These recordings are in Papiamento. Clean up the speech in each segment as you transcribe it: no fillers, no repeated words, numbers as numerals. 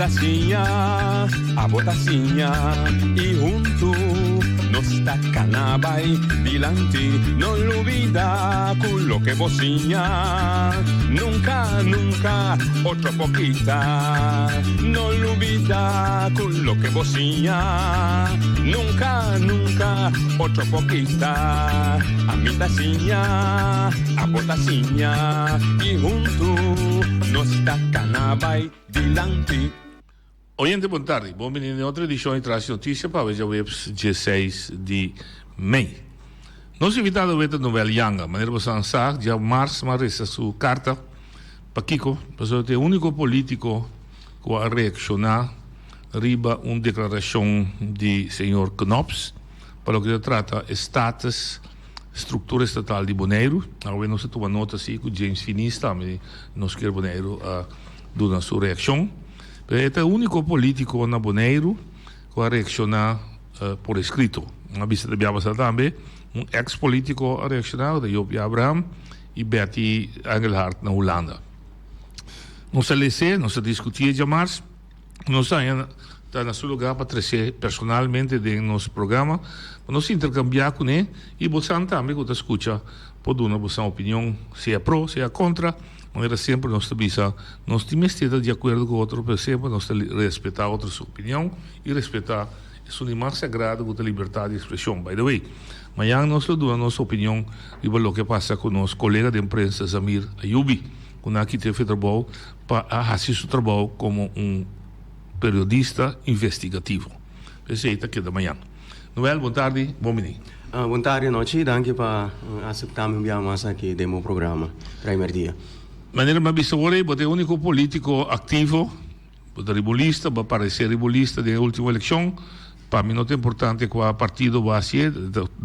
ta siña, abo ta siña y hunto nos ta cana bay dilanti. No lubida cu loke bo siña nunca, nunca otro por kita. No lubida cu loke bo siña nunca, nunca otro por kita. Ami ta siña, abo ta siña y hunto nos ta cana bay dilanti. Oyente bon tardi, bon bini den otro edicion di Tras di Noticia pa awe djaweps dieseis di mei. Nos invitado awe ta Noel Janga, manera boso a sa dja mars m'a resa su carta, pakico? Pasobra ta e unico politico cu a reacciona riba un declaracion di señor Knops pa loke ta trata e status Struktura estatal di Boneiru. Awe nos a tuma nota si ku James Finies tambe di Nos Kier Boneiru a duna su reakshon. Pero e ta e úniko polítiko na Boneiru ku a reakshoná por eskrito. A bisa ta bia pasá tambe un eks polítiko a reakshoná ku ta Jopie Abraham i Betty Engelhardt na Hulanda. Nos a les'é, nos a diskutié djamars. Nos haña ta na su lugá pa tres'é personalmente den nos programa pa nos interkambiá kuné i bosan tambe ku ta skucha por duna bosan opinion sea pro sea kontra. Manera semper nos ta bisa nos tin mester ta di akuerdo ku otro pero semper nos ta respetá otro su opinion i respetá esun di mas sagrado ku ta libertad di ekspreshon. By the way, mañan nos lo duna nos opinion riba loke a pasa ku nos kolega den prensa Zamir Ayubi ku nan a kit'é fe trabou pa a hasi su trabou komo un periodista investigativo. P'esei ta keda mañan. Noel, bon tardi, bon bini. Bon tardi anochi, danki pa aseptá mi un bia mas aki den bo programa Trae Merdia. Manera mi a bisa awor ei, bo ta e úniko polítiko aktivo, bo ta riba un lista, bo a paresé riba un lista den e último elekshon. Pa mi no ta importante kua partido bo a hasié,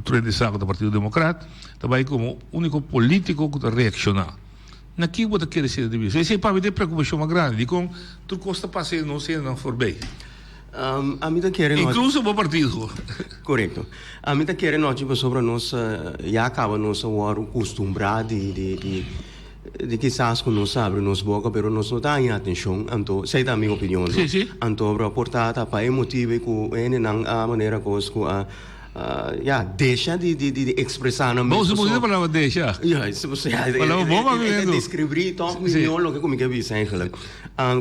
tur hende sa ku ta Partido Demokrat, ta bai komo úniko polítiko ku ta reakshoná. Na ki bo ta kere sera di bisa? Esei pabia ta e preokupashon mas grandi. Dikon tur kos ta pasa e nos hendenan forbei? Ami ta kere nochi. Inkluso bo partido. Korekto. Ami ta kere nochi pasobra nos ya kaba nos a wòrdu kustumbrá di di di kisas ku nos abri nos boka pero nos no ta haña atenshon. Anto esei ta mi opinion. Sí, sí. Anto bro por ta ta pa e motibu ku hendenan a manera kos ku a. Ya, desha di di di expresa nan mes. Bo usa mucho palabra desha. Ya, ya, Palabra bon pa mi e ta describri toch mihor loke ku mi ke bisa eigenlijk.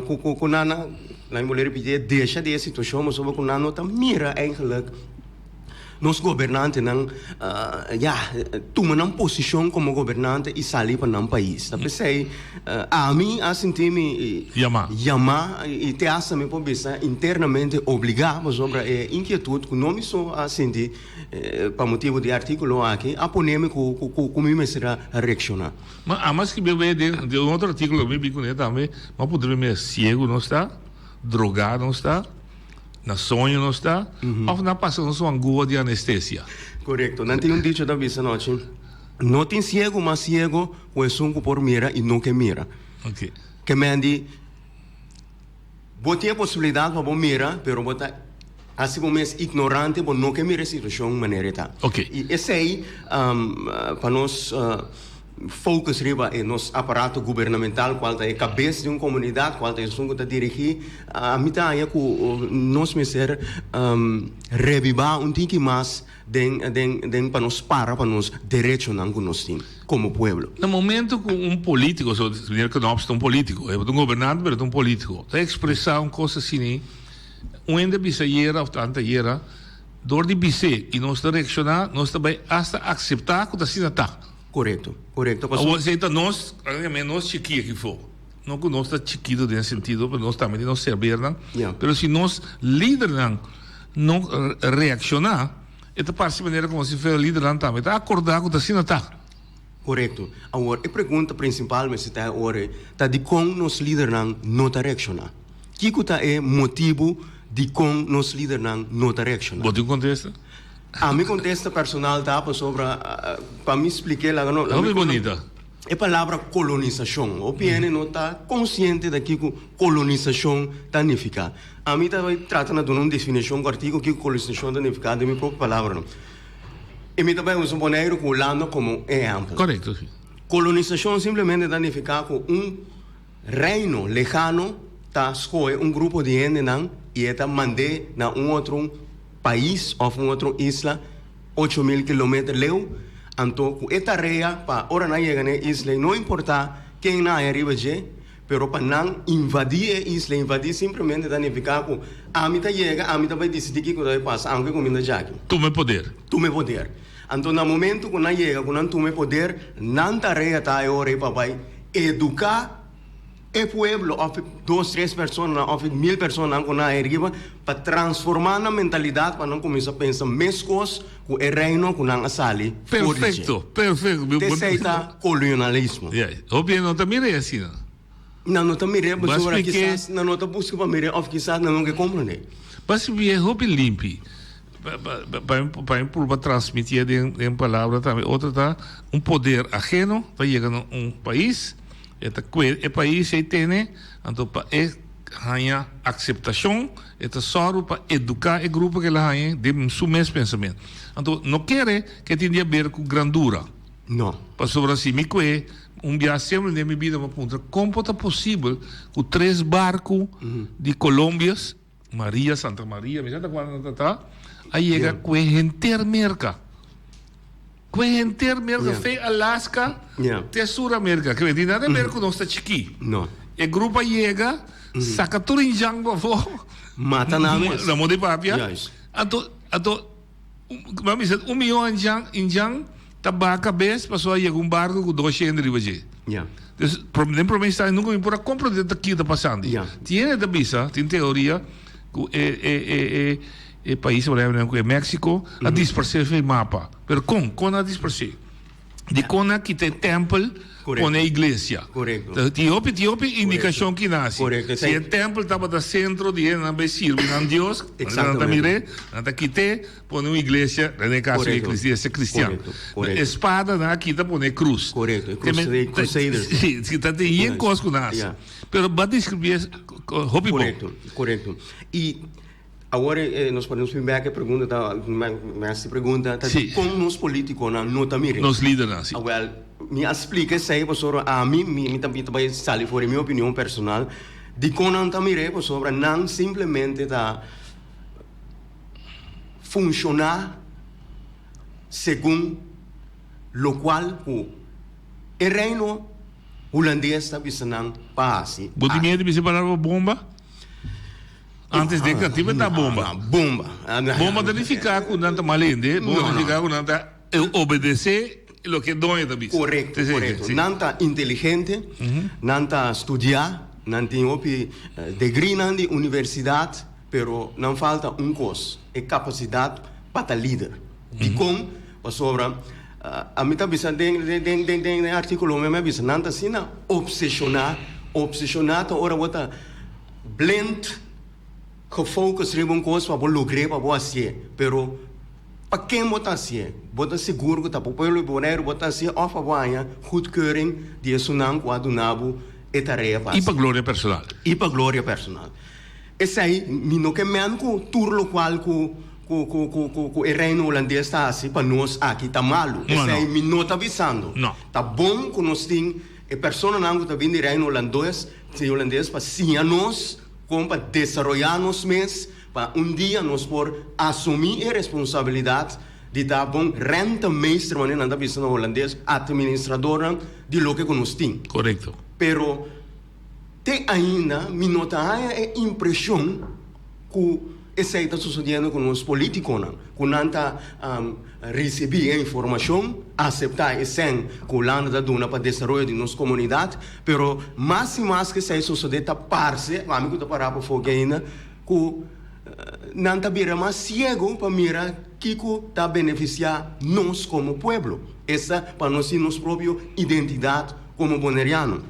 Ku ku ku nan a, laat mi bolbe repiti, desha di e situacion pasobra ku nan no ta mira eigenlijk nos gobernantenan ya, tuma nan posicion como gobernante y sali pa nan pais. Ta p'esei ami a sinti mi Yamá. Yamá i te hasta mi por bisa internamente obligá pasobra e inkietud ku no mi so a sinti pa motibu di e artíkulo aki a pone mi ku ku mi mester a reakshoná. Ma ama skibi awé den un otro artíkulo ku mi bin kuné tambe, mi a puntra mi mes, siegu nos ta? Drogá nos ta? Na soño nos ta? Òf nan a pasa nos un angua di anestesia? Korekto. Nan tin un dicho ta bisa nochi, No tin siegu mas siegu ku esun ku por mira i no ke mira. Ok. Ke men di, Bo tin e posibilidat pa bo mira, pero bo ta hasi bo mes ignorante, bo no ke mira e situashon manera e ta. Ok. I esei, pa nos focus riba e nos aparato gubernamental, kual ta e kabes di un komunidat, kual ta esun ku ta dirigí, ami ta haña ku nos mester rebibá un tiki mas den den den pa nos para pa nos derechonan ku nos tin komo pueblo. Na momento ku un politico, so señor Knops ta un politico, e ta un gobernante pero e ta un politico, ta expresa un cos asina, un hende a bisa ayera of tanta ayera, dor di bis'é y nos ta reacciona, nos ta bay hasta acepta ku ta asina ta. Korekto, korekto. Pasobra. Awor esei ta nos, nos chikí aki for. No ku nos ta chikitu den sentido, pero nos tambe tin nos serbernan. Pero si nos lidernan no reakshoná, e ta parse manera komo si fuera lidernan tambe ta akordá ku ta asina ta. Korekto. Awor, e pregunta prinsipal mester ta e ora ei, ta dikon nos lidernan no ta reakshoná? Kiko ta e motibu dikon nos lidernan no ta reakshoná? Bo tin un kontesta? Ami kontesta personal ta pasobra, pa mi splik'é laga no. Hopi bonita. E palabra kolonisashon, hopi hende no ta konsiente ta kiko kolonisashon ta nifiká. Ami ta bai trata na duna un definishon kòrtiku kiko kolonisashon ta nifiká den mi propio palabranan. I mi ta bai usa Boneiru ku Hulanda komo ehèmpel. Korekto, si. Kolonisashon simplemente ta nifiká ku un reino lehano. ta skohe un grupo di hendenan i e ta mand'é na un otro pais òf un otro isla 8000 kilometer leu. Anto ku e tarea pa ora nan yega na e isla ei no importá ken nan haña riba dje, pero pa nan invadí e isla, invadí simplemente ta nifiká ku ami ta yega, ami ta bai disidí kiko ta bai pasa aunke ku mi no djaki. Tuma e poder. Tuma e poder. Anto na momento ku nan yega ku nan tuma e poder, nan tarea ta e ora ei pa bai eduká e pueblo òf e dos tres personanan òf e mil personanan ku nan ariba pa transformá nan mentalidat pa nan kuminsá pensa meskos ku e reino ku nan a sali for di dje. Perfekto, perfekto. Esei ta kolonialismo. Ya, hopi hende no ta mir'é asina. Nan no ta mir'é Bo a pasobra splik'é. kisas nan no ta buska pa mir'é òf kisas nan no ke komprendé. Bo a spliké hopi limpi. Pa mi pa mi purba transmitié den den palabra tambe. Otro ta un poder ajeno ta yega na un pais. E ta kue e pais ei tene, anto pa e haña akseptashon, e ta sòru pa eduká e grupo ku el a haña den su mes pensamentu. Anto no kere ku e tin di aber ku grandura. No. Pasobra si mi kue un bia semper den mi bida mi a puntra kon por ta posibel ku tres barku di Colombias, Maria, Santa Maria, mi sa ta kual nan ta ta, a yega kue henter Merka. Ku e henter Merka, fe Alaska te Sur Amerika. Ke tin nada ber ku nos ta chikí. E grupo a yega, saka tur injan pafó. Mata nan mes. Na modo di papia. Anto, anto, bo a bisa un miyon injan, injan ta baha kabes pasobra a yega un barko ku dos hende riba dje. Dus, den prome instante nunka mi por a komprende ta kiko ta pasando. Tin hende ta bisa, tin teoria ku e, e, e, e. E pais por ehempel ku e Mexico a disparsé for e mapa. Pero kon? Kon a disparsé? Dikon a kita e tèmpel pone e iglesia? Tin hopi tin hopi indikashon ki nan hasi. Si e tèmpel tabata sentro di hende nan bai sirbi nan Dios, nan ta mir'é, nan ta kit'é pone un iglesia, den e kaso e iglesia kristian. E spada nan a kita pone e krus. Si, ta tin yen kos ku nan hasi. Pero bo a deskribí hopi bon. Korekto. I Awor nos por nos bin bek e pregunta ta mi hasi pregunta ta Sí. kon nos politiconan no ta mira. Nos lidernan, sí. Awel, mi a splika esei pasobra ami mi mi ta mi ta bai sali for di mi opinion personal dikon nan ta mir'é pasobra nan simplemente ta funshoná segun lokual ku e reino hulandes ta bisa nan pa hasi. Bo tin miedu di bisa e palabra bomba? Antes de katiba ta bomba. Bomba. Bomba ta nifiká ku nan ta mal hende, bomba ta nifiká ku nan ta obedesé loke e doño ta bisa. Korekto, korekto. Nan ta inteligente, nan ta studiá, nan tin hopi degreenan di universidat, pero nan falta un kos, e kapasidat pa ta lider. Dikon? Pasobra ami ta bisa den den den den e artíkulo mi a bisa nan ta asina opseshoná, opseshoná ta ora bo ta. Blind gefocus riba un cos pa bo logr'é, pa bo hacié. Pero pa ken bo ta hacié? Bo ta sigur cu ta pa pueblo di Boneiru bo ta hacié of pa bo haña goedkeuring di esunnan cu a duna bo e tarea pa I pa gloria personal. I pa gloria personal. Esei mi no ke men cu tur locual cu cu cu cu cu cu e Reino Holandes ta haci pa nos aki ta malu. Esei mi no ta bisando. Ta bon cu nos tin E personanan ku ta bin di Reino Holandes, Holandes pa siña nos kon pa desaroyá nos mes pa un dia nos por asumí e responsabilidat di ta bon rentemeester, manera nan ta bisa na Holandes, atministradornan di loke ku nos tin. Korekto. Pero te ainda mi no ta haña e impreshon ku esei ta susediendo ku nos politikonan, ku nan ta risibí e informashon, aseptá e sèn ku Hulanda ta duna pa desaroyo di nos komunidat, pero mas i mas ku esei sosodé ta parse, ami ku ta pará pafó aki ainda, ku nan ta bira mas siego pa mira kiko ta benefisiá nos komo pueblo, esta pa nos tin nos propio identidat komo boneriano.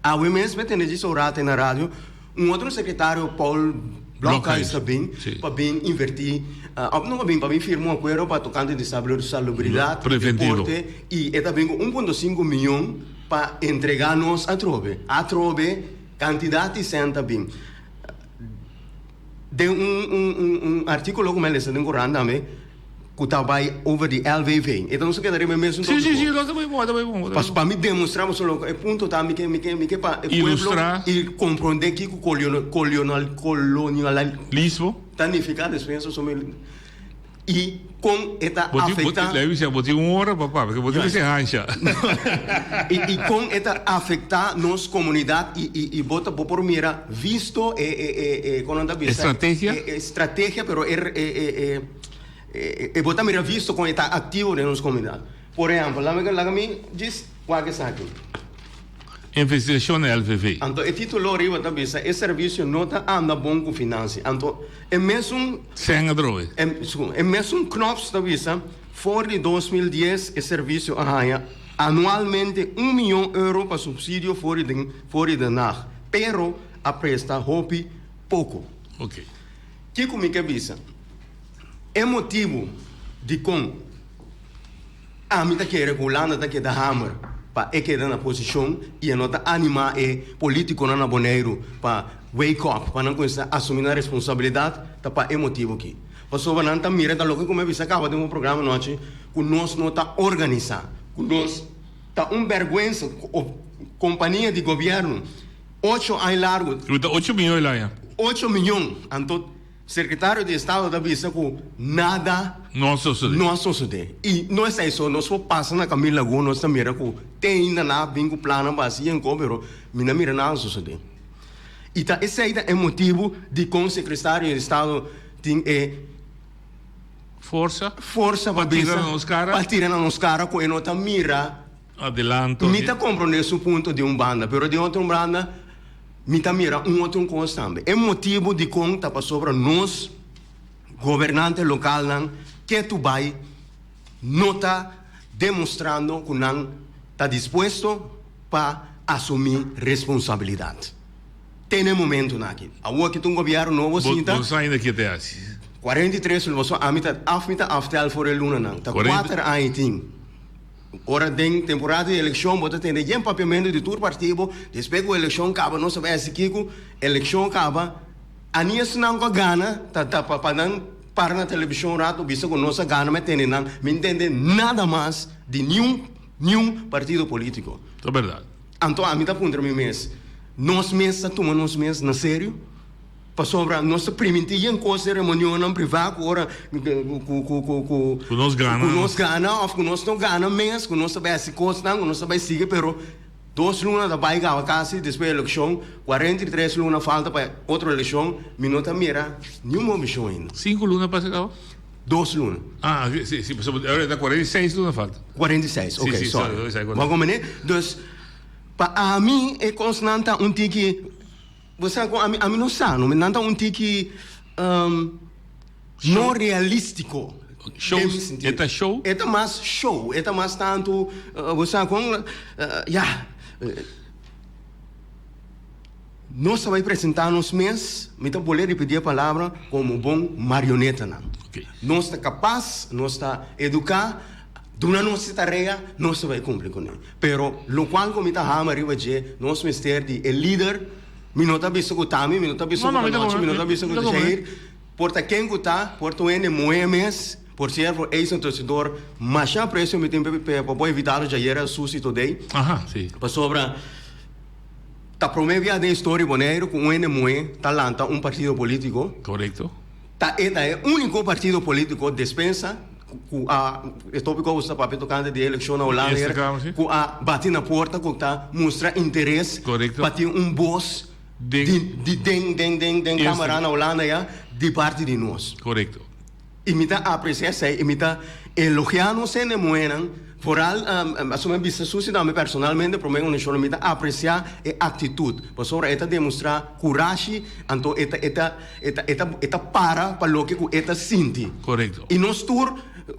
Awe mes mi a tende djis un rato na radio. Un otro secretario Paul Blokhuis ta bin pa bin inverti, of no pa bin, pa bin firma un acuerdo pa tocante di salubridad, deporte y e ta bin cu un punto sinku miyon pa entrega nos atrobe. Atrobe cantidad di cent ta bin. Den un un un articulo cu mi a lesa den corant tambe. Ku ta bai over di LVV. E ta nos a keda riba e mesun tópiko. Sí, sí, sí, ta bai bon, ta bai bon. Pas pa mi demostrá boso loke e punto ta, mi ke, mi ke, mi ke pa e pueblo i komprondé kiko kolonial, kolonialismo ta nifiká despues so mi i kon e ta afektá. Bo tin, bo tin un ora pa papia, bo tin mester hansha. I kon e ta afektá nos komunidat i, i, i bo ta, bo por mira visto e, e, e, e, kon nan ta bisa? Estrategia? E estrategia, pero e, e, e, e. E bo ta mira visto kon e ta aktivo den nos komunidat. Por ehèmpel, laga laga mi djis wak esaki. Investigashon na LVV. Anto e título riba ta bisa e servisio no ta anda bon ku finansia. Anto e mesun. Sèn a droe. E mesun Knops ta bisa for di 2010 e servisio a haña anualmente un miyon euro pa supsidio for di den for di Den Haag, pero a presta hopi poko. Oké. Kiko mi ke bisa? E motibu dikon ami ta kere ku Hulanda ta keda hamer pa e keda na posishon i e no ta animá e polítikonan na Boneiru pa wake up, pa nan kuminsá asumí nan responsabilidat, ta pa e motibu aki. Pasobra nan ta mira ta loke ku mi a bisa kaba den un programa anochi, ku nos no ta organisá, ku nos ta un bèrgwensa ku kompania di gobièrnu ocho aña largu. Ta ocho miyon el aña. Ocho miyon, anto. Sekretario di Estado ta bisa ku nada no a sosodé. No a sosodé. I no esei so, nos por pasa na Camille Lagoon, nos ta mira ku te ainda nan a bin ku plannan pa hasi enko, pero mi no a mira nada sosodé. I ta esei ta e motibu dikon Sekretario di Estado tin e Forsa. forsa pa Pa tira bisa na nos kara. pa tira na nos kara ku e no ta mira. Adelanto. Mi ta komprondé su punto di un banda, pero di otro banda mi ta mira un otro kos tambe. E motibu dikon ta pasobra nos gobernante lokalnan ketu bai no ta demostrando ku nan ta dispuesto pa asumí responsabilidat. Te na e momentunan aki. Awor aki ta un gobièrnu nobo sinta. Bo sa ainda ke te hasi. 43 luna, pasobra ami ta af mi ta aftel for e lunanan. Ta kuater aña tin. Ora den temporada di elekshon bo ta tende yen papiamentu di tur partido, despues ku elekshon kaba nos ta bai hasi kiko, elekshon kaba, ani esnan ku a gana ta ta pa nan para na televishon un rato bisa ku nos a gana mi a tende nan, mi no tende nada mas di niun niun partido politiko. Ta bèrdat. Anto ami ta puntra mi mes, nos mes ta tuma nos mes na serio? Pasobra nos ta primintí yen kos den reunionnan privá ku ora ku ku ku ku Ku nos gana. ku nos gana òf ku nos no gana mes, ku nos ta bai hasi kosnan, ku nos ta bai sigui, pero dos luna ta bai kaba kasi despues di elekshon, 43 luna falta pa otro elekshon, mi no ta mira niun movishon ainda. Sinku luna pasa kaba? Dos luna. Ah, si, si, pasobra ora ta 46 luna falta. 46, ok, Si, si, sorry. sorry, Bo a komprendé? Dus, pa ami e kosnan ta un tiki. Bo sa ku ami ami no sa no, nan ta un tiki no realístiko. Show, Den mi sentido. e ta show? E ta mas show, e ta mas tantu, bo sa kon, ya, nos ta bai presentá nos mes, mi ta bolbe ripití e palabra, komo bon marionetanan. Ok. Nos ta kapas, nos ta eduká, duna nos e tarea, nos ta bai kumpli kuné. Pero locual cu mi ta hama riba dje, nos mester di e lider, mi no ta bisa cu ta mi, mi no ta bisa cu ta Nochi, mi no ta bisa cu ta Jair, por ta ken cu ta, por ta un hende muhe mes, por cierto Eison Torcedor, masha aprecio mi tin p'e pa bo invitado Jair a Susi today, pasobra ta prome bia den historia Boneiru cu un hende muhe ta lanta un partido politico. Correcto. Ta e ta e úniko partido polítiko despensa ku a, e tópiko ku bo sta papia tokante di e elekshon na Hulanda Eerste Kamer, si. ku a bati na porta ku ta mustra interes Korekto. pa tin un bos Den- di di den den den den Eerste. Kamara na Hulanda ya di parti di nos. Korekto. I mi ta apresia esei i mi ta elogiá nos hende muhénan, vooral asina mi a bisa Susi tambe personalmente promé ku nashon mi ta apresiá e aktitut pasobra e ta demostrá kurashi anto e ta e ta E ta, e ta, e ta para pa loke ku e ta sinti. Korekto. I nos tur,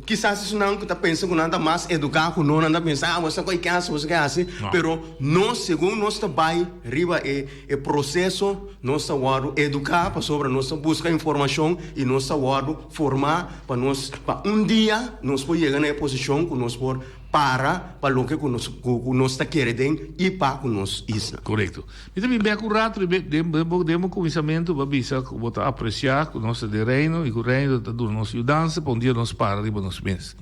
kisas esunnan ku ta pensa ku nan ta mas eduká ku no, nan ta pensa, ah, boso ta koi ke hasi, boso ke hasi. No. Pero nos, segun nos ta bai riba e, e proseso, nos ta wòrdu eduká pasobra nos ta buska informashon i nos ta wòrdu formá pa nos, pa un dia nos por yega na e posishon ku nos por. para pa loke ku nos ku nos ta kere den i pa ku nos isla. Korekto. Mi ta bin bek un rato riba den bo den bo kuminsamentu bo a bisa ku bo ta apresiá ku nos ta den Reino i ku Reino ta duna nos yudansa pa un dia nos para riba nos mes.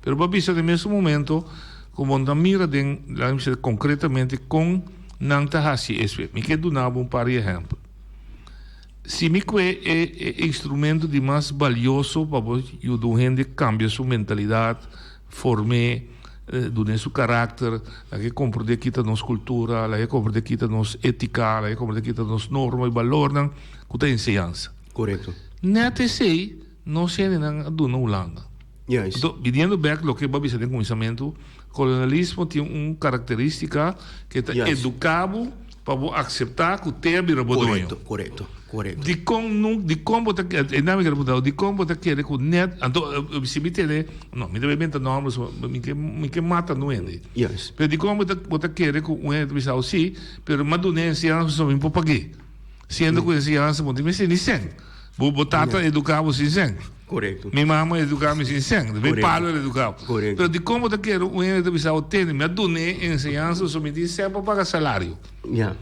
Pero bo a bisa den mesun momento ku bo no ta mira den laga mi bisa konkretamente kon nan ta hasi esei. Mi ke duna bo un par di ehèmpel. Si mi kue e e instrumento di mas balioso pa bo yuda un hende kambia su mentalidat, form'é, dun'é su karakter, laga e komprendé ki ta nos kultura, laga e komprendé ki ta nos étika, laga e komprendé ki ta nos norma i balornan ku ta enseñansa. Korekto. Nèt esei nos hendenan a duna Hulanda. Juist. Anto, biniendo bèk loke bo a bisa den kuminsamentu, kolonialismo tin un karakterístika ke ta Juist. eduká bo pa bo akseptá ku te a bira bo doño. Korekto, korekto, korekto. Dikon no, dikon bo ta, e nan mi kere puntra bo, dikon bo ta kere ku nèt, anto si mi tene, no, mi ta bai benta nòmber, so mi ke, mi ke mata no hende. Juist. Pero dikon bo ta, bo ta kere ku un hende ta bisa bo si, pero mi a duna e enseñansa pasobra mi por pag'é. Siendo ku enseñansa bo no tin mester ni sèn. Bo, bo tata a eduká bo sin sèn. Korekto. Mi mama a eduká mi sin sèn. Mi Korekto. palo a eduká bo. Korekto. Pero dikon bo ta kere un hende ta bisa bo tende, mi a dun'é enseñansa pasobra mi tin sèn pa paga salario. Ya.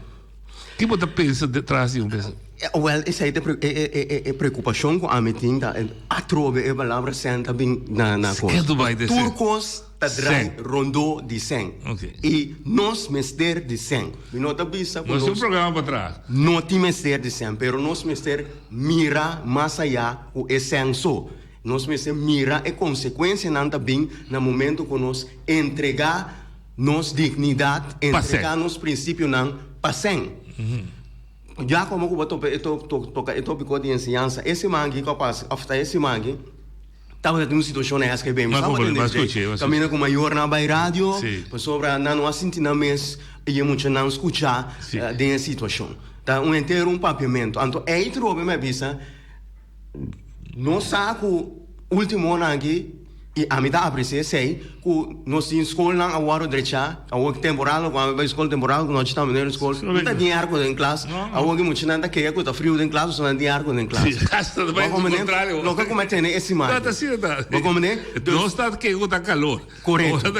Ki bo ta pensa detras di un pensa? Wèl, esei ta e e e e preokupashon ku ami tin ta atrobe e palabra sèn ta bin na na kos. Ke tu bai ta Tur sèn? kos ta drai Sèn. rondó di sèn. Ok. I nos mester di sèn. Mi no ta bisa ku Nos tin un nos programa pa traha. no tin mester di sèn, pero nos mester mira mas ayá ku e sèn so. Nos mester mira e konsekuensianan ta bin na momento ku nos entregá nos dignidat, Pa sèn. entregá nos prinsipionan pa sèn. Ya komo ku bo topa e toka e topiko di enseñansa e siman aki ku a pasa òf ta e siman aki tabata tin un situashon na SGB. Mi sa bo tende esei. Kaminda ku mayornan a bai radio pasobra nan no a sinti nan mes i e muchanan skucha den e situashon. Ta un henter un papiamentu. Anto ei trobe mi a bisa. Nos sa ku ultimonan aki, i ami ta apresia esei, ku nos tin skolnan a wòrdu drechá, awor ki temporal ku ami bai skol temporal ku nochi tambe no skol, no ta tin airco den klas, awor ki muchanan ta kea ku ta friu den klas pasobra nan tin airco den klas. Bo komprende? Loke ku mi a tene e siman aki. Bo komprende? Nos ta kea ku ta kalor. Korekto.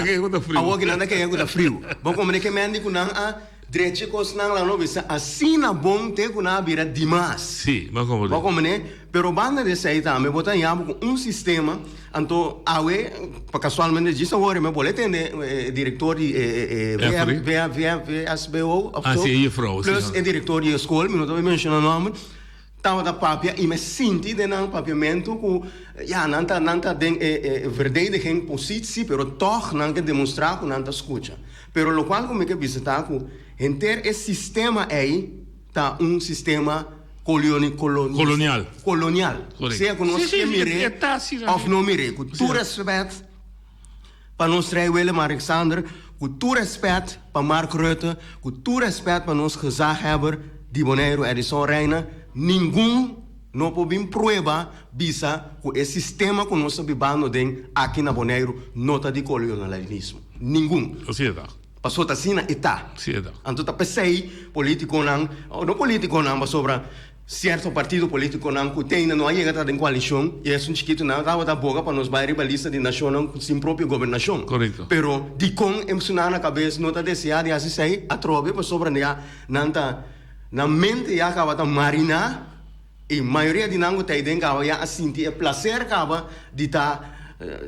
Awor ki nan ta kea ku ta friu. Bo komprende ke men di ku nan a. Drechi kosnan la no bisa asina bon te ku nan a bira dimas. Sí, bo a komprendé. Bo a komprendé? Pero banda di esei tambe bo ta haña bo ku un sistema, anto awe pa kasualmente djis awor mi a bole tende e direktor di e Efri. VSBO of Ah, so, sí, e juffrouw, sí. plus e direktor di e skol, mi no ta bai menshona nòmber, Tabata papia i mi a sinti den nan papiamentu ku ya nan ta nan ta den e e verdediging positsi pero tòg nan ke demostrá ku nan ta skucha. Pero lokual ku mi ke bisa ta ku henter e sistema ei ta un sistema kolioni koloni Kolonial. kolonial. Korekto. Sea ku nos Sí, sí, ke e mir'é e ta asina. òf no mir'é ku tur rèspèt pa nos Rei Willem Alexander, ku tur rèspèt pa Mark Rutte, ku tur rèspèt pa nos gezaghebber di Boneiru Edison Rijna, ningun no por bin prueba bisa ku e sistema ku nos ta bibando den aki na Boneiru no ta di kolonialismo. Ningun. Así e ta. Pasobra ta asina e ta. Así e ta. Anto ta p'esei politikonan, no politikonan pasobra. Sierto partido politiconan cu te ainda no a yega ta den coalicion y esun chikitonan tabata boga pa nos bay riba lista di nacionnan cu sin propio gobernacion. Correcto. Pero dicon e sunan na cabes no ta desea di haci esey? Atrobe pasobra ya nan ta nan mente ya caba ta marina y mayoria di nan cu ta eyden caba ya a sinti e placer caba di ta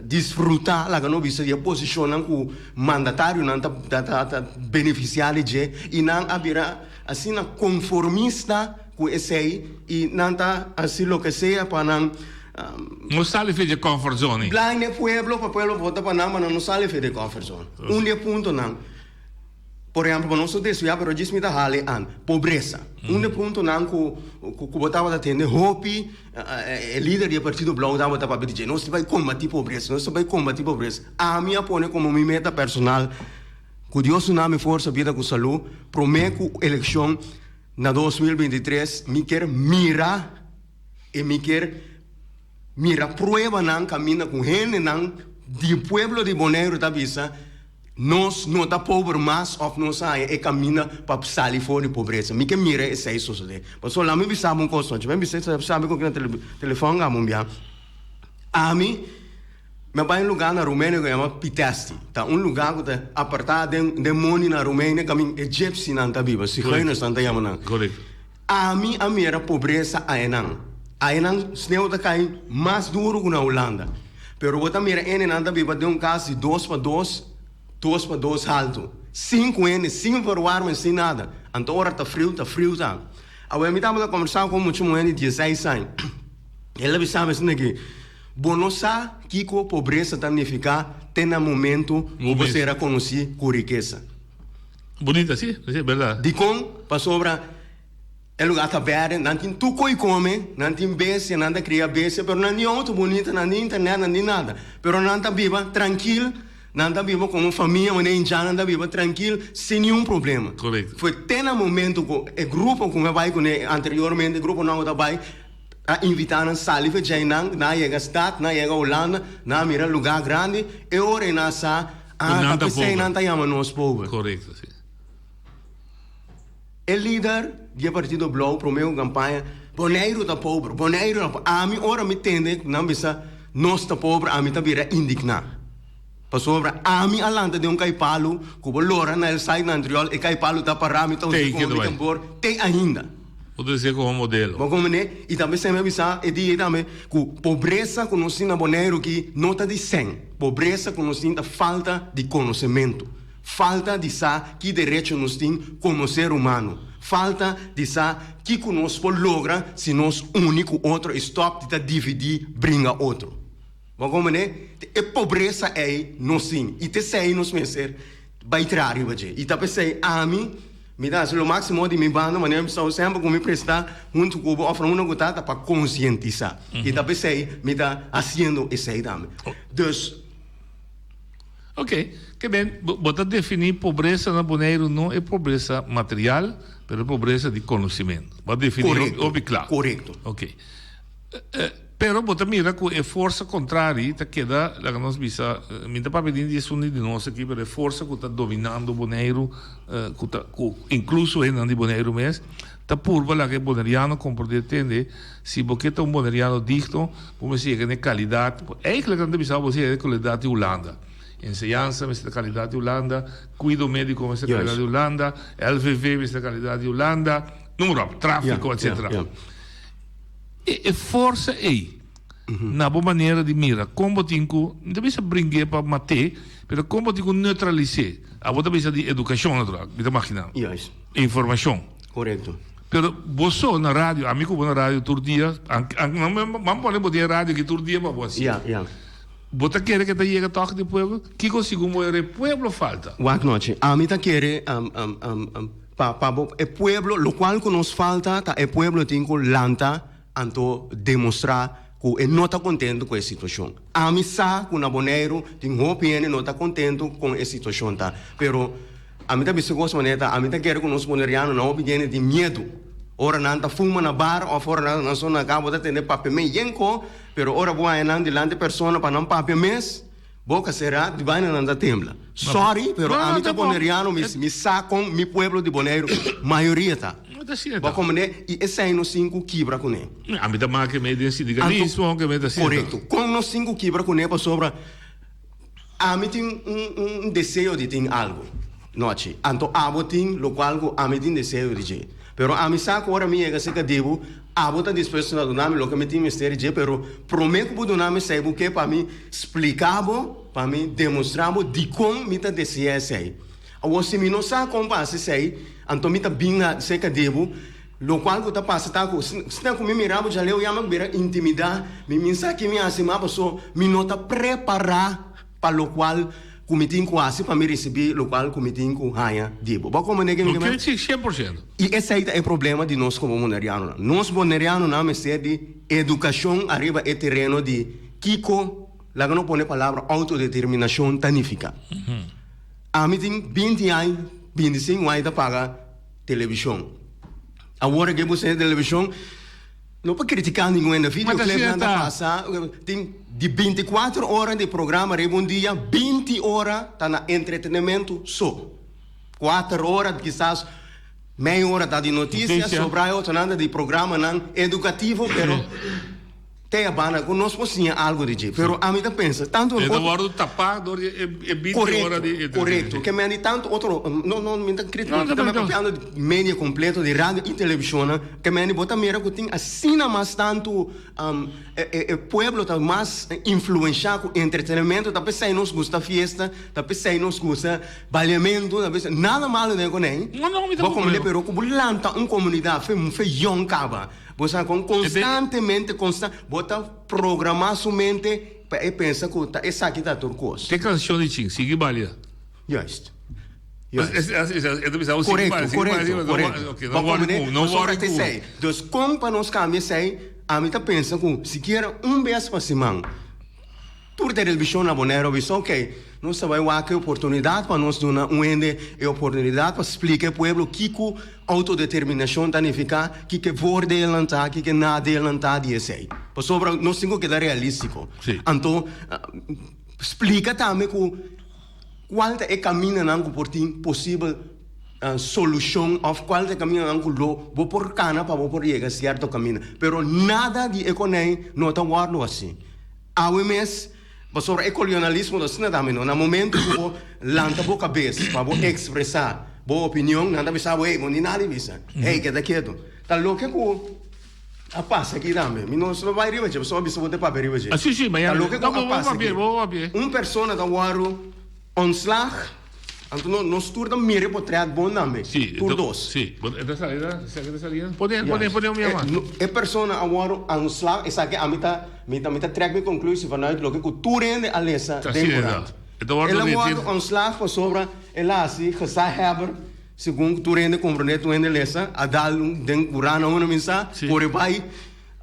disfruta laga no bisa di e posicionnan cu mandatarionan ta ta beneficia di dje y nan a bira Asina konformista ku esei i nan ta hasi loke sea pa nan. No sali for di e comfort zone. Blind e pueblo pa pueblo vota pa nan, ma nan no sali for di e comfort zone. Un di e puntonan, por ehempel, pa nos no desviá pero djis mi ta hali an, pobresa. Un di e puntonan ku ku bo tabata tende hopi e lider di e partido blou tabata papia di dje, nos ta bai kombati pobresa, nos ta bai kombati pobresa. Ami a pone komo mi meta personal. Ku Dios duna mi forsa, bida ku salú, promé ku elekshon na 2023 mi kier mira i mi kier mira pruebanan kaminda ku hendenan di pueblo di Boneiru ta bisa nos no ta pober mas òf nos a haña e kaminda pa sali for di pobresa. Mi ke mira esei sosodé. Pasobra laat mi bisa bo un kos nochi. Mi a bisa mi ku na telefòn a mi un bia. Ami. Mi a bai un lugá na Rumenia ku yama Pitesti. Ta un lugá ku ta apartá den den mondi na Rumenia kaminda e gypsynan ta biba, zigeunersnan ta yama nan. Ami a mira pobresa aenan. Aenan sneu ta kai mas duru ku na Hulanda. Pero bo ta mira enenan ta biba den un kas di dos pa dos, dos pa dos haltu. Sin ku hende, sin verwarming, sin nada. Anto ora ta friu, ta friu ta. Awe mi tabata kombersá ku un mucha muhé di dieseis aña. El a bisa mi asina ki, Bo no sa kiko pobresa ta nifiká te na momentu ku bo sera konosí ku rikesa. Bunita, si, si, bèrdat. Dikon? Pasobra e lugá ta bèrdè, nan tin tur koi kome, nan tin bestia, nan ta kria bestia, pero nan tin outo bunita, nan tin internet, nan tin nada. Pero nan ta biba trankil, nan ta biba komo famia, manera indjannan ta biba trankil, sin niun problema. Korekto. Fue te na momentu ku e grupo ku mi a bai kuné anteriormente, e gruponan ku ta bai, A invitá nan sali fe djei nan, nan a yega stad, nan a yega Hulanda, nan a mira lugá grandi, e ora ei nan a sa, ah, ta p'esei nan ta yama nos pober. Korekto, si. E lider di e partido blou promé ku kampaña, Boneiru ta pober, Boneiru ta pober. Ami ora mi tende nan bisa nos ta pober, ami ta bira indigná. Pasobra ami a lanta den un kai palu ku bo lora na el site na Antriol, e kai palu ta pará, mi ta usa komo mi tambor te ainda. Bo ta desea komo modelo. Bo komprendé? I tambe sèn mi a bisa e dia ei tambe ku pobresa ku nos tin na Boneiru aki no ta di sèn. Pobresa ku nos tin ta falta di konosementu, falta di sa ki derecho nos tin komo ser humano, falta di sa kiko nos por logra si nos uni ku otro i stòp di ta dividí bringa otro. Bo komprendé? E pobresa ei nos tin i t'esei nos mester bai traha riba dje. I ta p'esei ami mi ta hasi lo máksimo di mi banda, manera mi staba semper ku mi prestá huntu ku bo òf unda ku ta, ta pa konsientisá. I ta p'esei mi ta hasiendo esei tambe. Dus. Ok, ke ben, bo ta definí pobresa na Boneiru no e pobresa material, pero e pobresa di konosimentu. Bo a definí hopi kla. Korekto. Ok. Pero bo ta mira ku e forsa kontrari ta keda, laga nos bisa, mi ta papia di esun di nos aki, pero e forsa ku ta dominando Boneiru, ku ta, ku inkluso hendenan di Boneiru mes, ta purba laga e boneriano komprendé tende, si bo ke ta un boneriano digno, bo mester yega na e kalidat, eigentlik nan ta bisa bo mester yega na e kalidat di Hulanda. Enseñansa mester ta kalidat di Hulanda, kuido médiko mester ta kalidat di Hulanda, LVV mester ta kalidat di Hulanda, noem maar op, tráfiko, etcetera. E forsa ei, na bo manera di mira, kon bo tin ku, mi ta bisa bring'é pa mat'é, pero kon bo tin ku neutralis'é? Abo ta bisa di edukashon natural, mi ta maginá. Juist. Informashon. Korekto. Pero bo so na radio, ami ku bo na radio tur dia, ban pone bo tin e radio aki tur dia pa bo hasi. Ya, ya. Bo ta kere ke ta yega tòg di pueblo? Kiko segun bo e pueblo falta? Wak nochi. Ami ta kere Pa pa bo e pueblo locual cu nos falta ta e pueblo tin cu lanta anto demostra cu e no ta contento cu e situacion. Ami sa cu na Boneiru tin hopi hende no ta contento con e situacion ta pero ami ta bisa cos manera ta ami ta kere cu nos boneriano nan hopi hende tin miedo ora nan ta fuma na bar of ora nan nan so na cabo ta tende papia me yenco pero ora bo haya nan dilanti persona pa nan papia mes Boca cerá, di baina nan ta tembla. Sorry, pero ami ta boneriano, mi mi sa con mi pueblo di Boneiru mayoria ta. Bo comprende? I esei nos tin cu kibra cune. Ami ta make mei den sindicalismo, aunke mi ta sinta. Corecto. Con nos tin cu kibra cune pasobra ami tin un un deseo di tin algo, nochi. Anto abo tin locual cu ami tin deseo di dje. Pero ami sa cu ora mi yega cerca di bo, abo ta dispuesto na duna mi loke mi tin mester di dje, pero prome cu bo duna mi esei bo ke pa mi splica bo, pa mi demostra bo dicon mi ta desea esei. Awor si mi no sa con pa haci esei, anto mi ta bin na cerca di bo, locual cu ta pasa ta cu asina cu mi mira bo djaleu ya mi a bira intimida, mi mi sa ki mi haci mas paso mi no ta prepara pa locual cu mi tin cu haci pa mi ricibi locual cu mi tin cu haña di bo. Bo a comprende ke mi ta Ok, si, 100%. I esei ta e problema di nos como bonerianonan. Nos bonerianonan mester di educacion ariba e tereno di kico, laga no pone palabra autodeterminacion ta nifica. Ami tin binti aña, bintisinco aña ta paga television. Awor aki bo sende television. No pa critica ningun hende, videoclipnan ta pasa, tin di binticuatro ora di programa riba un dia, binti ora ta na entretenimento so. Cuater ora, kisas mei ora ta di noticia, sobra e otronan ta di programanan educativo, pero. Te a banda ku nos por siña algu di dje, pero ami ta pensa tantu E ta wòrdu tapá dor di e binti ora di Korekto, korekto. Ke men di tantu otro, no, no, mi ta kritiká, mi ta papiando di media kompleto, di radio i televishonnan, ke men di bo ta mira ku tin asina mas tantu e pueblo ta mas influenshá ku entretenimento, ta p'esei nos gusta fiesta, ta p'esei nos gusta baliamentu, ta p'esei, nada malo den kuné, No, no, mi ta bo komprendé, komprendé. pero ku bo lanta un komunidat fe fe yòn kaba. Bo sa kon konstantemente konsta bo ta programá su mente pa e pensa ku ta esaki ta tur kos. Te kanshon di chin sigui balia. Juist. Juist. E ta bisa bo sigui balia, sigui balia. Korekto, korekto. No wòri ku, no wòri ku. Dus kon pa nos kambia esei, ami ta pensa ku sikiera un bes pa siman. Tur televishon na Boneiru a bisa, ok, nos ta bai wak e oportunidat pa nos duna un hende e oportunidat pa splika e pueblo kiko outodeterminashon ta nifiká, kiko e voordeelnan ta, kiko e nadeelnan ta di esei. Pasobra nos tin ku keda realístiko. Anto, splika tambe ku kual ta e kamindanan ku por tin posibel solushon òf kual ta e kamindanan ku lo bo por kana pa bo por yega sierto kaminda. Pero nada di e konei no ta wòrdu hasi. Awe mes, pasobra e kolonialismo ta asina tambe no, na momento ku bo lanta bo kabes pa bo ekspresá bo opinion, nan ta bisa bo, hey, bo ni nada di bisa, hey, keda ketu. Ta loke ku a pasa aki tambe. Mi no bai riba dje, pasobra a bisa bo ta papia riba dje. Ta loke ku a pasa aki. Un persona ta wòrdu Ontslag, anto no nos tur ta mira e potret bon tambe, tur dos. Si, e ta sali ta, esaki ta sali pone pone pone un mia mas. E persona a wòrdu ontslag, esaki ami ta mi ta mi ta trek mi konklusie vanuit loke ku tur hende a lesa den korant. El a wòrdu ontslag pasobra el a hasi gezaghebber, segun ku tur hende komprondé, tur hende lesa, a dal un den kurant a unda mi sa, kore bai.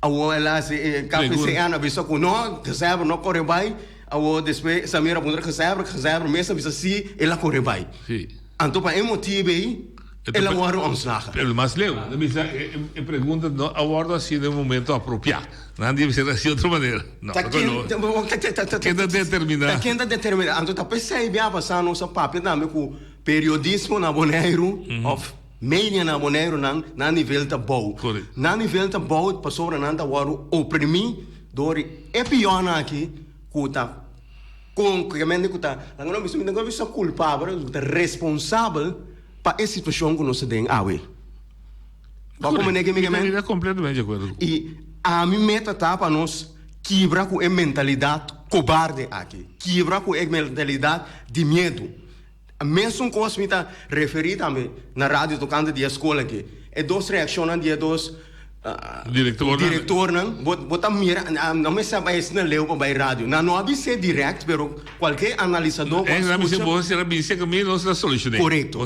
Awor el a hasi e KPCN a bisa ku no, gezaghebber no kore bai. Awor despues Samir a puntra gezaghebber, gezaghebber mes a bisa si, el a kore bai. Anto pa e motibu ei el a wòrdu ontslagen. Pero mas leu, nan bisa e pregunta no a wòrdu hasi den e momento apropiá. Nan debe ser hasi otro manera. No, Ta ken ken ta determiná? Ta ken ta determiná? Anto ta p'esei bia pasá nos a papia tambe ku periodismo na Boneiru òf Media na Boneiru nan nan nivel ta bou. Nan nivel ta bou pasobra nan ta wòrdu oprimí dor di e pionnan aki ku ta konkretamente ku ta nan no bisa mi no bisa kulpabel ku ta responsabel pa e situashon ku nos ta den awe. Bo a komprendé ke mi ke men? Mi ta kompletamente di akuerdo ku bo. I ami meta ta pa nos kibra ku e mentalidat kobarde aki, kibra ku e mentalidat di miedu. Mesun kos mi ta referí tambe na radio tokante di e skol aki. E dos reakshonnan di e dos direktornan, bo ta mira, no mester a bai asina leu pa bai radio. Nan no a bis'é dirèkt, pero kualke analisadó ku a skucha. Nan bo a bis'é ku mi nos ta solushoné. Korekto,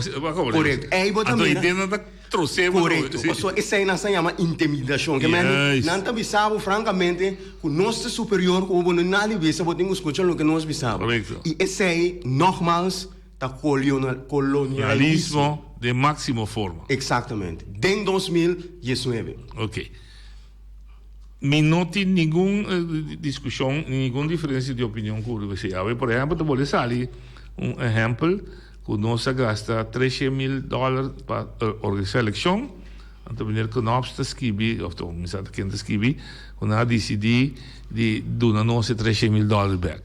korekto. Ei bo ta mira. Anto nan ta trosé bo. Korekto, pasobra esei nan sa yama intimidashon. Ke men nan ta bisa bo frankamente ku nos ta superior ku bo, no nada di bisa, bo tin ku skucha loke nos bisa bo. I esei nogmals ta kolonialismo. Den máksimo forma. Eksaktamente. Den 2019. Ok. Mi no tin ningun diskushon, ningun diferensia di opinion ku esei. Awe por ehèmpel ta bolbe sali un ehèmpel ku nos a gasta 300.000 dòler pa organisá elekshon. Anto meneer Knops ta skibi, of mi sa ta ken ta skibi, ku nan a disidí di duna nos e 300.000 dòler bèk.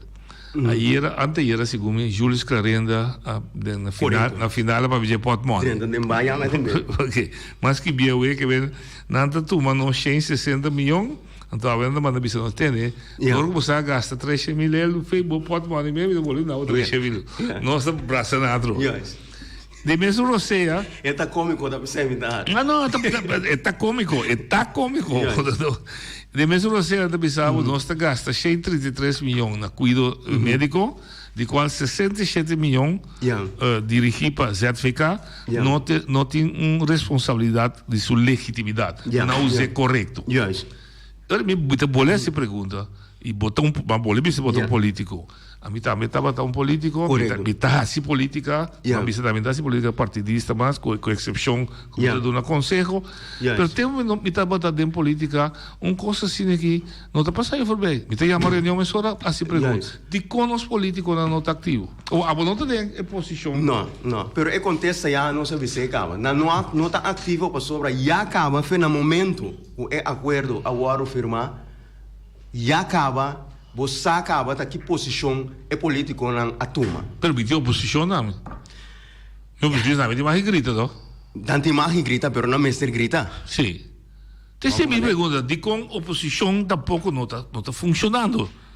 Ayera, anteayera segun mi, Julius Clarenda a den na final, na final a papia dje pòtmòni. Drenta den baña mei tambe. Ok. Mas ki bieu e ke ben nan ta tuma nos 160 miyon, anto awe nan ta manda bisa nos tene, ora ku bo sa gasta 300.000 el fe bo pòtmòni mei mi ta bolbe duna bo 300.000. Nos ta brasa nan atrobe. Di mesun rosea. E ta kómiko ta p'esei mi ta hari. No, no, e ta kómiko, e ta kómiko. Di mesun rosea ta bisa bo nos ta gasta 133 miyon na kuido médiko, di kual 67 miyon dirigí pa ZVK, no te no tin un responsabilidat di su legitimidat. Nan a us'é korekto. Ora mi ta bole hasi pregunta i bo ta un, bo bole bisa bo ta un polítiko. Ami tambe tabata un politico, mi ta haci politica, mi bisa tambe ta haci politica partidista mas, cu excepcion cu mi ta duna conseho, pero tempo mi tabata den politica, un cos asina aki no ta pasa voorbij. Mi ta yama reunion mesora haci pregunta, dicon nos politiconan no ta activo? O abo no ta den e posicion? No, no, pero e contesta ya nos a bisa e caba. Nan no ta activo pasobra ya caba fe na momento cu e acuerdo a wordo firma. Ya kaba, bo sa kaba ta ki posishon e politikonan a tuma. Pero mi tin oposishon tambe. Mi oposishon tambe tin mag di grita toh? Nan tin mag di grita, pero nan mester grita. Sí. Te esei mi pregunta, dikon oposishon tampoko no ta no ta funshonando?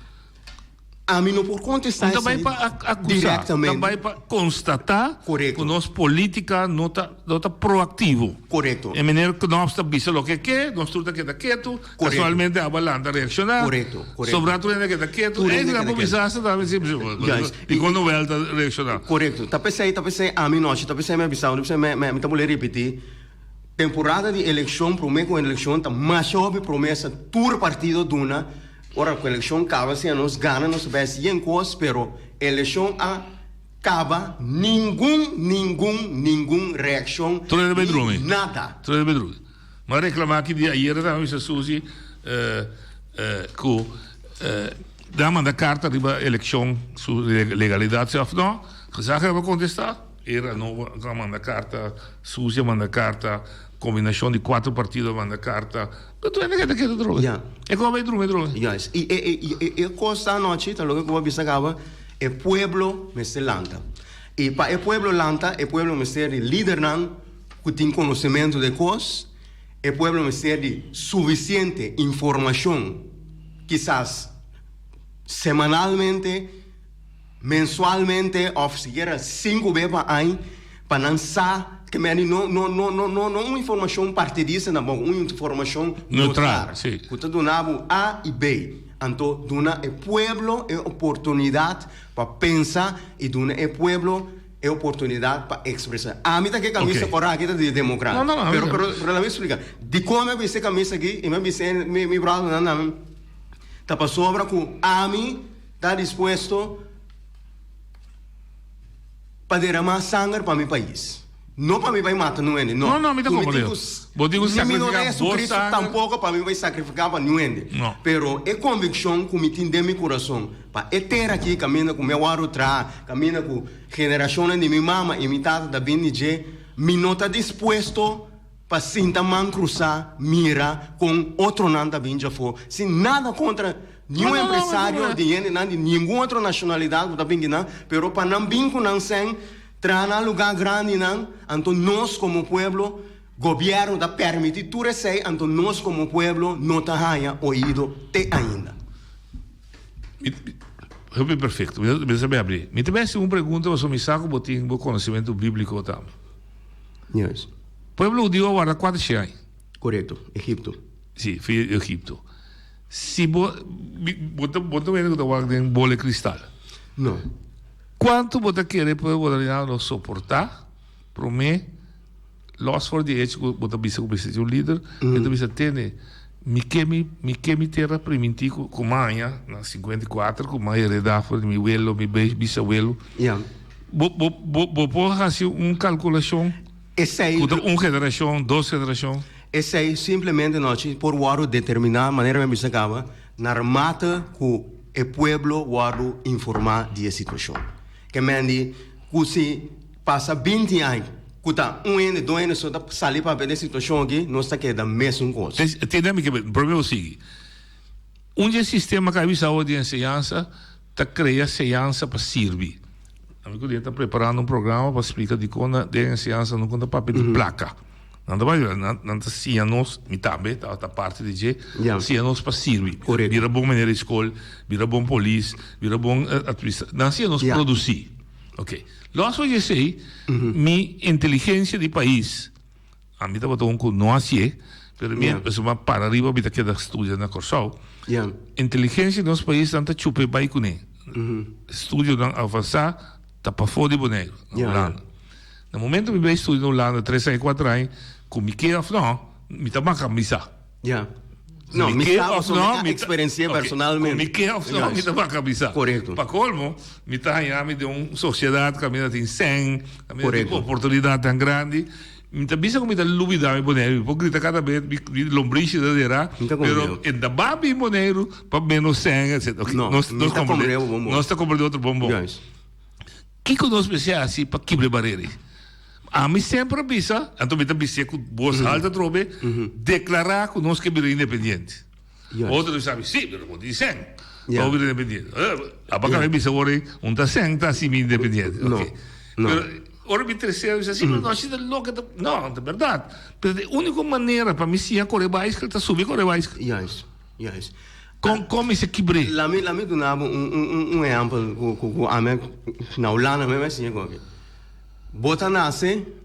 Ami no por contesta No ta bai esei pa acusa, ta directamente. bai pa constata Correcto. cu nos politica no ta no ta proactivo. Correcto. E meneer Knops ta bisa loke ke, nos tur ta keda ketu, Correcto. casualmente aba lanta reacciona, Correcto, correcto. sobra tur hende a keda ketu, Tur ey hende nan keda por ketu. bisa hasta tambe si Juist. dikon Noel ta reacciona. Correcto. Ta pesey, ta pesey ami nochi, ta pesey mi a bisa, ta pesey mi mi ta bolbe ripiti, temporada di eleccion, prome cu eleccion ta masha hopi promesa tur partido duna, Ora ku elekshon kaba si anos gana nos ta bai hasi yen kos pero elekshon a kaba ningun ningun ningun reakshon Tur hende bai ni drumi. nada. Tur hende bai drumi. Mi a reklama aki di ayera tambe mester Susi ku nan a manda karta riba elekshon su legalidat si òf no. Gezaghebber a kontestá. Era nobo a manda karta, Susi a manda karta, kombinashon di kuater partido a manda karta. Pero tur hende keda keda droga. Ya. E ku a bai drumi droga. Juist. I e e e e kos ta anochi ta loke ku bo a bisa kaba, e pueblo mester lanta. I pa e pueblo lanta, e pueblo mester di lidernan ku tin konosementu di e kos, e pueblo mester di sufisiente informashon, kisas semanalmente, mensualmente of sikiera sinku be pa añ pa nan sa ke meni no no no no no no un informashon partidista tampoco un informashon Neutral, si. ku ta duna bo A i B anto duna e pueblo e oportunidat pa pensa i duna e pueblo e oportunidat pa ekspresa ami ta ke kamisa Ok. kora aki ta di demokrat No, no, no, pero pero pero lami splika dikon mi a bisti e kamisa aki i mi a bisti mi mi bròdernan tambe ta pasobra ku ami Ta dispuesto pa deramá sanger pa mi pais. No pa mi bai mata niun hende, no. No, no, mi ta Ku mi komprende. tin ku Bo tin ku Ni mi no ta sakrifiká bo Jesucristo sanger. tampoco pa mi bai sakrifiká pa niun hende. No. Pero e konvikshon ku mi tin den mi kurason pa e tera aki kaminda ku mi a wòrdu traha, kaminda ku generashonnan di mi mama i mi tata ta bin di dje, mi no ta dispuesto pa sinta man krusá mira kon otronan ta bin djafó sin nada kontra Niun empresario di hendenan di ningun otro nashonalidat ku ta bin kinan, pero pa nan bin ku nan sèn, traha nan lugá grandinan, anto nos komo pueblo, gobièrnu ta permití tur esei, anto nos komo pueblo no ta haña oido te ainda. Hopi perfecto. Mi ta sabi abri. Mi ta bai hasi un pregunta pasobra mi sa ku bo tin bo konosementu bíbliko tambe. Yes. Pueblo hudiu a warda kuater aña. Korekto, Egipto. Si, fi Egipto. Si bo, bo ta, bo ta wende ku ta wak den bola di kristal. No. Kuantu bo ta kere pueblo bolivariano lo soportá promé lòs for di echo ku bo ta bisa ku mester tin un lider, e ta bisa tene, mi ke mi, mi ke mi tera primintí ku ku maña na 54 ku m'a heredá for di mi welo, mi bisawelo. Ya. Bo, bo, bo, bo por hasi un kalkulashon Esei. ku ta un generashon, dos generashon? Esei simplemente nochi por wòrdu determiná, manera mi a bisa kaba, narmate ku e pueblo wòrdu informá di e situashon. Ke men di ku si pasa binti aña ku ta un hende, dos hende so ta sali papia di e situashon aki, nos ta keda mesun kos. Tende mi ke prome bo sigui. Un di e sistema ku a bisa awo di enseñansa ta krea señansa pa sirbi. Ami ku dia ta preparando un programa pa splika dikon na den enseñansa no kon ta papia di plaka. Nan ta papia, nan nan ta siña nos, mi tambe tabata parti di dje, siña nos pa sirbi. Bira bon meneer di skol, bira bon polis, bira bon administra, nan siña nos produsí. Oke. Los for di esei, mi inteligensia di pais. Ami tabata un ku no hasié, pero mi pasobra mi a para riba mi ta keda studia na Kòrsou. Inteligensia di nos paisnan ta chupa e bai kuné. Studionan avansá ta pafó di Boneiru, na Hulanda. Na momento mi bai studia na Hulanda tres aña, kuater aña, ku mi ke òf nò, mi ta maka misa. Ya. No, mi sa pasobra mi a eksperensi'é personalmente. Ku mi ke òf nò, mi ta maka misa. Korekto. Pa kolmo, mi ta haña mi den un sosiedat kaminda tin sèn, kaminda tin oportunidatnan grandi. Mi ta bisa ku mi ta lubida mi Boneiru. Mi por grita kada bes mi lombrishi ta dera, pero e ta ba bin Boneiru pa menos sèn, etcetera. Ok, nos nos komprende, nos ta komprende otro bon bon. Kiko nos mester hasi pa kibra e barera ei? Ami semper a bisa, anto mi ta bis'é ku bos haltu atrobe, deklará ku nos ke bira independiente. Otro ta bisa mi, sí, pero bo tin sèn pa bo bira independiente. Aba ka mi bisa wor ei, un ta sèn ta hasi mi independiente. Ok. Pero ora mi trese mi bisa, sí, pero no asina loke ta, no, ta bèrdat. Pero e úniko manera pa mi siña kore baiskel ta subi kore baiskel. Juist, juist. Kon, kon mi sa kibr'é? Lami, lami duna bo un, un, un, un ehèmpel ku, ku, ku ami na Hulanda mi a siña koki. Bo ta nase.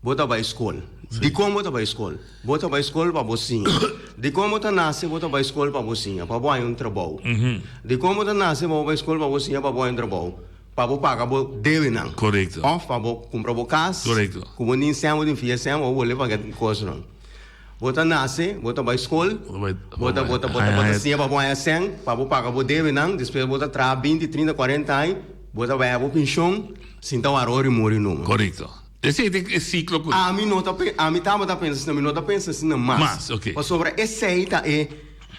Bo ta bai skol. Dikon bo ta bai skol? Bo ta bai skol pa bo siña. Dikon bo ta nase bo ta bai skol pa bo siña? Pa bo haña un trabou. Dikon bo ta nase pa bo bai skol pa bo siña pa bo haña un trabou? Pa bo paga bo debenan. Korekto. Òf pa bo kumpra bo kas. Korekto. Ku bo tin sèn bo tin fia sèn bo bolbe paga kosnan. Bo ta nase, bo ta bai skol, bo ta bo ta bo ta bo ta siña pa bo haña sèn pa bo paga bo debenan. Despues bo ta traha binti, trinta, kuarenta aña, bo ta bai haña bo penshon sin ta wara ora i muri numa. Korekto. Esei ta e siklo ku. Ami no ta pe, ami tabata pensa asina, mi no ta pensa asina mas. Mas, ok. Pasobra esei ta e,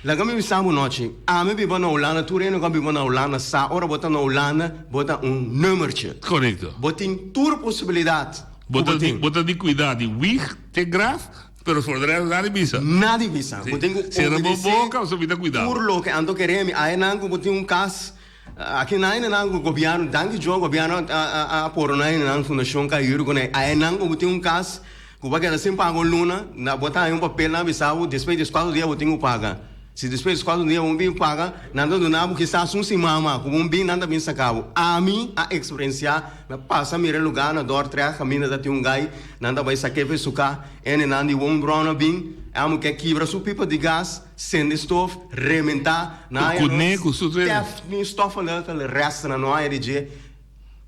laga mi bisa bo nochi, ami biba na Hulanda, tur hende ku a biba na Hulanda sa ora bo ta na Hulanda, bo ta un nummertje. Korekto. Bo tin tur posibilidat ku bo tin. Bo ta di kuida di wieg te graf, pero for de rest nada di bisa. Nada di bisa. Si. Bo tin ku Sera bo obedesé boka, pasobra mi ta kuida bo. tur loke. Anto kere mi, ayenan ku bo tin un kas. Aki nan hende nan ku gobièrnu, danki Dios gobièrnu a poro nan hende nan fundashon Kayuru ku nan aye nan ku bo tin un kas ku bo a keda sin paga un luna na bo ta haña un papel nan a bisa bo despues di eskuater dia bo tin ku paga. Si despues di eskuater dia bo bin paga nan ta duna bo kisas un siman mas ku bo bin nan ta bin saka bo. Ami a eksperensiá mi a pasa mira e lugá na Dordrecht kaminda ta tin un gai nan ta bai sak'é for e suká hende nan di woonbron a bin e amo ke kibra su pipa di gas. Sende stof, rementá, nan haña Kuné ku su nos tèf ni stoffenleutel rèstnan no haña di dje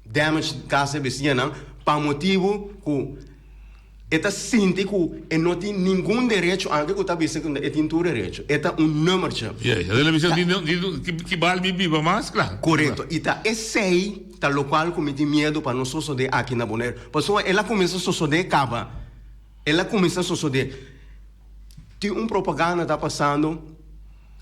damage kas e bisiñanan pa motibu ku e ta sinti ku e no tin ningun derecho anke ku ta bisa ku e tin tur derecho e ta un nummertje. Ya, ya la bisa di di ki bal mi biba mas kla. Korekto i ta esei ta lokual ku mi tin miedu pa no sosodé aki na Boneiru pasobra el a kuminsá sosodé kaba el a kuminsá sosodé. Tin un propaganda ta pasando,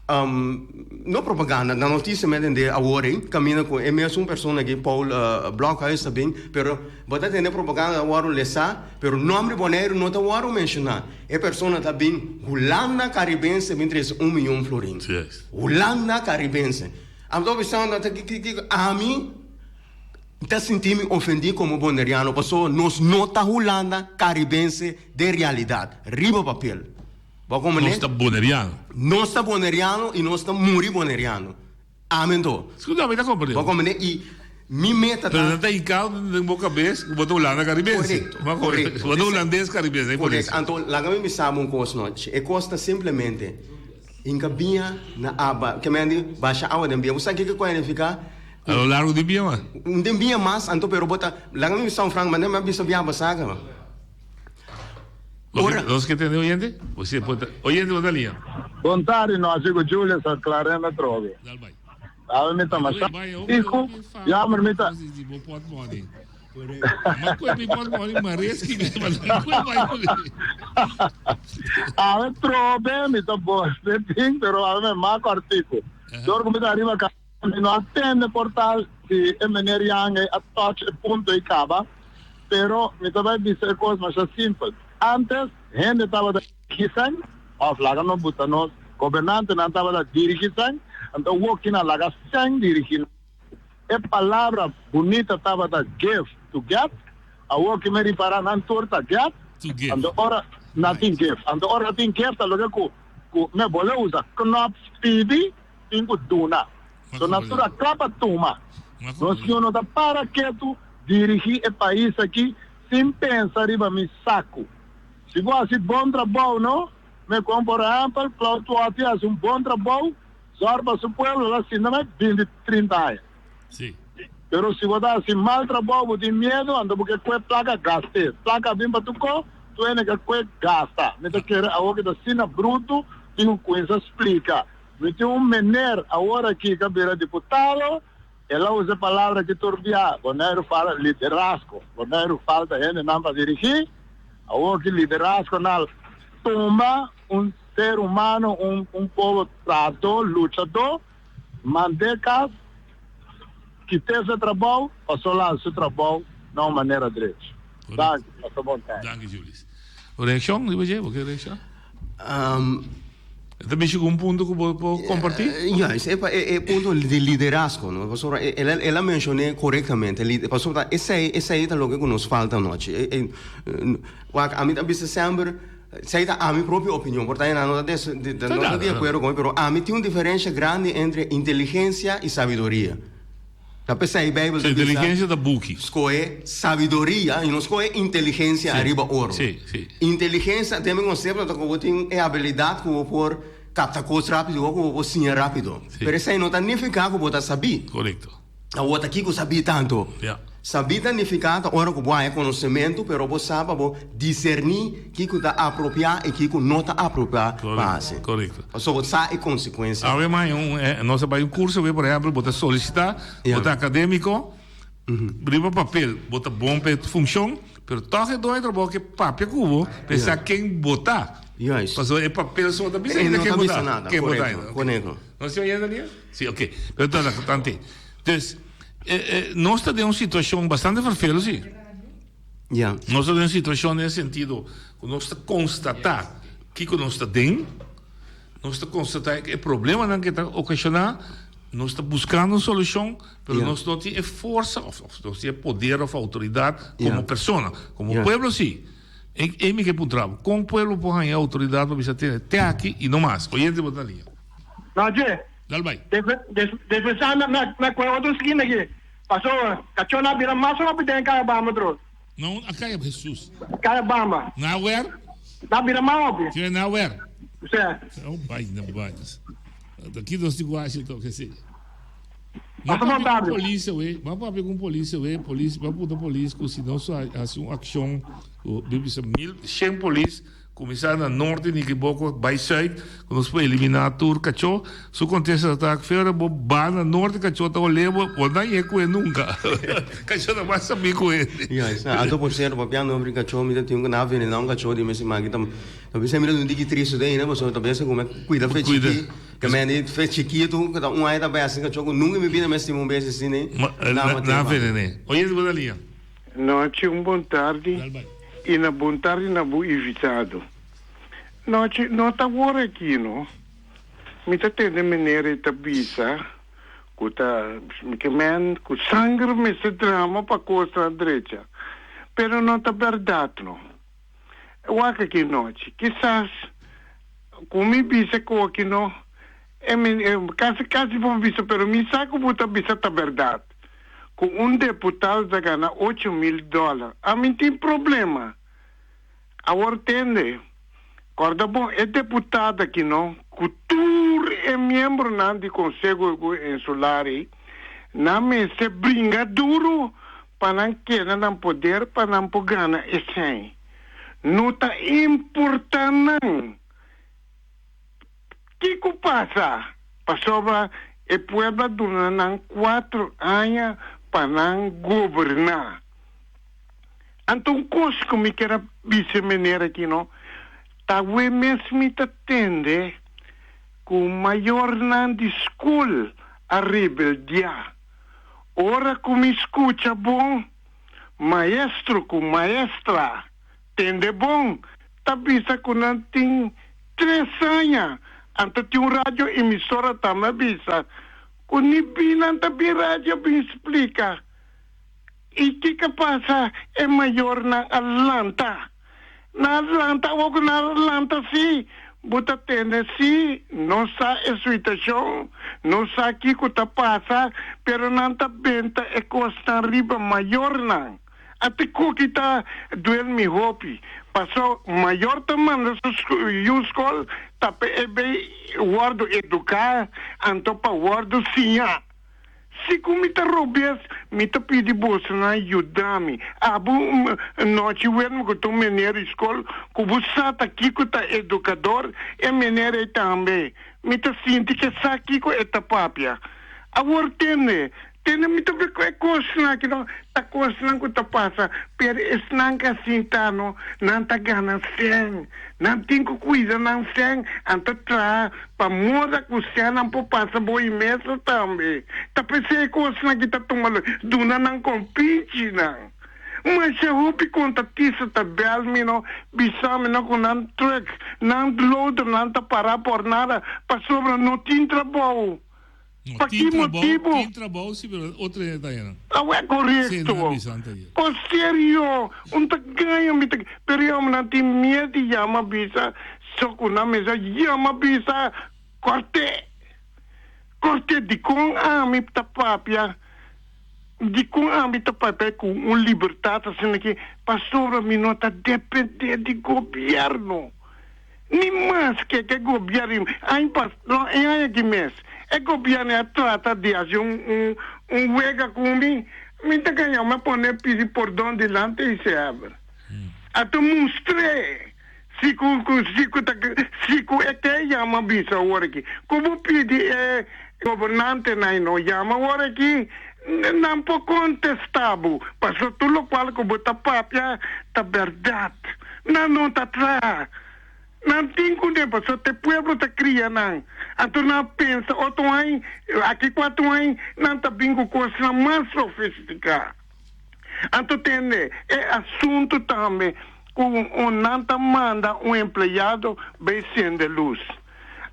no propaganda, na noticia mi a tende awor ei, caminda cu e mesun persona aki, Paul Blokhuis ta bin, pero bo ta tende propaganda ta wordo lesa, pero nomber di Boneiru no ta wordo menciona. E persona ta bin Hulanda Caribense bin trece un miyon florin. Hulanda Caribense. Ami ta bisando, ami. Mi ta sinti mi ofendí komo boneriano pasobra nos no ta Hulanda Karibense den realidat, riba papel. Bo a komprendé? Nos ta boneriano. Nos ta boneriano i nos ta muri boneriano. Amen to. Skucha, mi ta komprendé. Bo a komprendé? I mi meta ta. Pero nan ta hinká den bo kabes ku bo ta Hulanda Karibense. Korekto, korekto. Bo ta Hulandes Karibense. Korekto. Anto laga mi bisa bo un kos nochi. E kos ta simplemente hinka biña na aba, ke men di basha awa den biña. Bo sa kiko ku a nifiká? A lo largo di bia mas. Un den bia mas, anto pero bo ta, laga mi bisa un frank, manda mi a bisa bia basá kaba. Ora. Nos ke tende oyente? Bo si por ta, oyente bo ta liña. Bon tardi no asi ku Julius a klar'é na trobe. Dal bai. Awe mi ta masha riku, jammer mi ta. Di bo pot money. Ma kue mi pot money mareski mi ma kue bai kule. Awe trobe mi ta bos de tin pero awe mi mas kòrtiku. Dor ku mi ta riba ka. Mi no a tende por tal si e meneer Yang ei a touch e punto ei caba, pero mi ta bay bisa e cos masha simpel. Antes hende tabata dirigi sèn, of laga nos buta nos gobernantenan tabata dirigi sèn, anto woki nan laga sèn dirigi nan. E palabra bunita tabata give to get, awor ki mi ripara nan tur ta get, anto ora nan tin give, anto ora tin give ta loke cu cu me bole usa knop speedy. Tin ku duna. So nan tur a kla pa tuma. Nos Señor no ta para ketu dirigí e pais aki sin pensa riba mi saku. Si bo hasi bon trabou no, me kon por ehèmpel Claude Tuati hasi un bon trabou, zòrg pa su pueblo el a sinta mai binti trinta aña. Pero si bo ta hasi mal trabou bo tin miedu anto bo ke kue plaka gast'é. Plaka a bin pa tu ko, tu hende ke kue gasta. Mi ta kere awor ki ta asina brutu tin ku kuinsa splika. Mi tin un meneer awor aki ka bira diputado, el a usa e palabra aki tur bia, Boneiru fala liderazgo, Boneiru falta hendenan pa dirigi, awor ki liderazgo nan tumba un ser humano, un un pueblo trahadó, luchadó, mand'é kas, kit'é su trabou, paso el a hasi su trabou na un manera drechi. Danki, pasa bon tardi. Danki Julius. Reaccion riba dje? Bo ke reacciona? E ta mishi ku un punto ku bo por kompartí? Juist, e e punto di liderazgo, no? Pasobra el a el a menshon'é korektamente, pasobra esei esei ta loke ku nos falta anochi. E e wak ami ta bisa semper, esei ta ami propio opinion, por ta nan no ta des no ta di akuerdo ku mi, pero ami tin un diferensha grandi entre inteligensia i sabiduria. Ta p'esei Bijbel ta bisa. Inteligencia ta buki. Scohe sabiduria y no scohe inteligencia ariba oro. Inteligencia den mi concepto ta cu bo tin e habilidad cu bo por capta cos rapido o cu bo por siña rapido. Pero esei no ta nifica cu bo ta sabí. Corecto. Awor ta kico sabí tanto? Sabí ta nifica ta ora cu bo haña conocemento pero bo sa pa bo dicerní kico ta apropia y kico no ta apropia pa haci. Corecto. Pasobra bo sa e consecuencia. Awe mai un nos a bay un curso awe por ehempel bo ta solicita bo ta academico riba papel bo ta bon pa e funcion pero toch e doño di trabao ke papia cu bo pa e sa ken bo ta. Pasobra e papel so ta bisa ainda ken bo ta. Ken bo ta ainda. Corecto. Nos ta oyendo Daniel? Si ok. Pero ta tante. Dus nos ta den un situacion bastante vervelo si. Ya. Nos ta den un situacion den e sentido cu nos ta constata kico nos ta den, nos ta constata e problemanan cu ta ocasiona, nos ta buscando un solucion, pero nos no tin e forsa of nos tin e poder of autoridad como persona. Como pueblo si. E mi ke puntra bo, con pueblo por haña autoridad pa bisa tene te aki y no mas? Oyente bo ta na liña. No, dje. Dal bay. Despues na coge otro skina aki. Pasobra kachónan a bira mas hopi den Kaya Bamba tro. Na un a Kaya Jesus. Kaya Bamba. Na wer? Na bira mas hopi. Kere na wer? Se. Oh bai na bai. Aki nos tin ku haci to ke si. Pasa bon tarde. Polis awe, bo a papia ku un polis awe, polis, bo a puntra polis ku si nos a haci un akshon ku bisa 1100 polis Kuminsá na norte Nikiboko bai sùit ku nos por eliminá tur kachó. Su kontesta ta, Fera bo ba na norte kachó ta olé bo, bo no a yega ku e nunka. Kachó ta mas sabí ku hende. Ya, esnan. Anto por sierto, papiando over di kachó, mi ta tin ku nan a venená un kachó di mes siman aki. Ta bisa mi ta un tiki tristu te ainda pasobra ta bisa ku mi a kuida fe chikí. Ke men di fe chikitu ku ta un aña ta bai hasi kachó ku nunka mi bida mi a stima un bes asina. Nan a venené. Oye, bo ta liña. Nochi un bon tardi y na bon tardi na bo invitado. Nochi no ta wor aki no. Mi ta tende meneer e ta bisa cu ta ke men cu sanger mester drama pa cosnan drecha. Pero no ta berdad no. Wak aki nochi kisas cu mi bisa cu aki no e casi casi bo bisa pero mi sa cu bo ta bisa ta berdad. Ku un deputado ta gana 8000 dòler. Ami tin problema. Awor tende, kòrda bon, e deputado aki no, ku tur e miembronan di Konseho Insular ei, nan mester bringa duru pa nan keda nan poder pa nan por gana esei. No ta importá nan. Kiko pasa? Pasobra e pueblo a duna nan cuatro aña pa nan goberna. Anto un cos cu mi kier a bisa meneer aki no, ta awe mes mi ta tende cu mayornan di school a rebeldia. Ora cu mi scucha bon, maestro cu maestra tende bon, ta bisa cu nan tin tres aña, anto tin un radio emisora tambe a bisa cu ni bin nan ta bin radio bin splica. Y kico a pasa? E mayornan a lanta. Nan a lanta, awor cu nan a lanta si, bo ta tende si, no sa e situacion, no sa kico ta pasa, pero nan ta benta e cosnan riba mayornan. A te koki ta duel mi hopi, paso mayor ta manda su yu skol ta pa e bay wordo educa anto pa wordo siña. Si ku mi ta robes mi ta pidi bosonan yuda mi. Abo nochi wermi ku ta un meneer di skol ku bo sa ta kiko ta edukador e meneer ey tambe mi ta sinti ke sa kiko e ta papia. Awor tende Tene mi ta ku e kosnan aki no ta kosnan ku ta pasa, pero esnan ku a sinta no, nan ta gana sèn. Nan tin ku kuida nan sèn, nan ta traha pa moda ku sènnan por pasa bo i mesa tambe. Ta p'esei e kosnan aki ta tuma lugá, duna nan kompinchinan. Masha hopi kontratista ta bèl mi no, bisa mi no ku nan truck, nan loader nan ta pará por nada pasobra no tin trabou. No, Pa tin ki trabou, motibu? tin trabou si, pero otro hende ta haña nan. Awè Sí, korekto. nan a bisa nan ta haña. O serio, un ta gaña mi ta, pero e hombernan tin miedu di yama bisa, so ku nan mester yama bisa kòrt'é. Kòrt'é dikon ami ta papia, dikon ami ta papia ku un libertat asina aki, pasobra mi no ta dependé di gobièrnu. Ni maske ke gobièrnu aña pas, no e aña aki mes, e gobièrnu a trata di hasi un un un wega ku mi, mi ta gaña mi a pone pidi pordon dilanti i seber. A ta mustr'é si ku ku si ku ta si ku e ke yama bisa awor aki. Ku bo pidi e gobernantenan i no yama awor aki, nan por kontestá bo, pasobra tur lokual ku bo ta papia ta bèrdat. Nan no ta traha. Nan tin ku den pasobra te pueblo ta kria nan. Anto nan a pensa otro aña, aki kuatro aña, nan ta bin ku kosnan mas sofistiká. Anto tende e asuntu tambe ku un nan ta manda un empleado bay sende lus.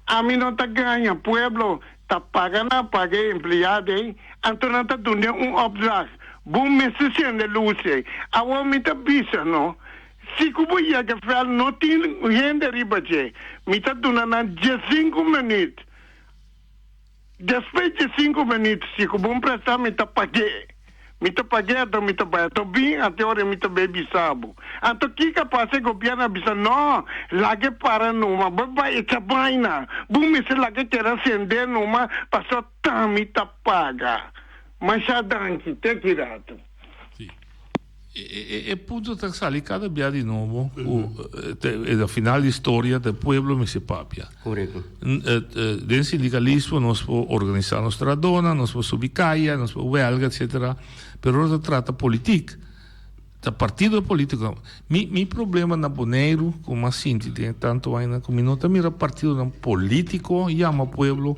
Ami no ta gaña, pueblo ta paga nan paga e empleado ei, anto nan ta dun'e un opdracht, bo mester sende lus ei. Awor mi ta bisa no, si ku bo yega vèl no tin hende riba dje, mi ta duna nan diesinku minüt. Despues di sinku minüt, si ku bo presta mi ta pag'é. Mi ta pag'é anto mi ta bai. Anto bin ante ora mi ta bai bisa bo. Anto kiko a pasa? E gobièrnu a bisa, No, lag'é para numa. Bo bai echa baina. Bo mester lag'é keda sendé numa, pasobra ta mi ta paga. Masha danki. Te ki ratu. Sí. E punto ta sali cada bia di nobo cu na final di historia ta e pueblo mester papia. Correcto. Den sindicalismo nos por organisa nos trahadornan, nos por subi caya, nos por welga etcetera, pero ora ta trata politic, ta partido politico. Mi mi problema na Boneiru cu mi a sinti den e tanto añanan cu mi no ta mira partidonan politico yama pueblo,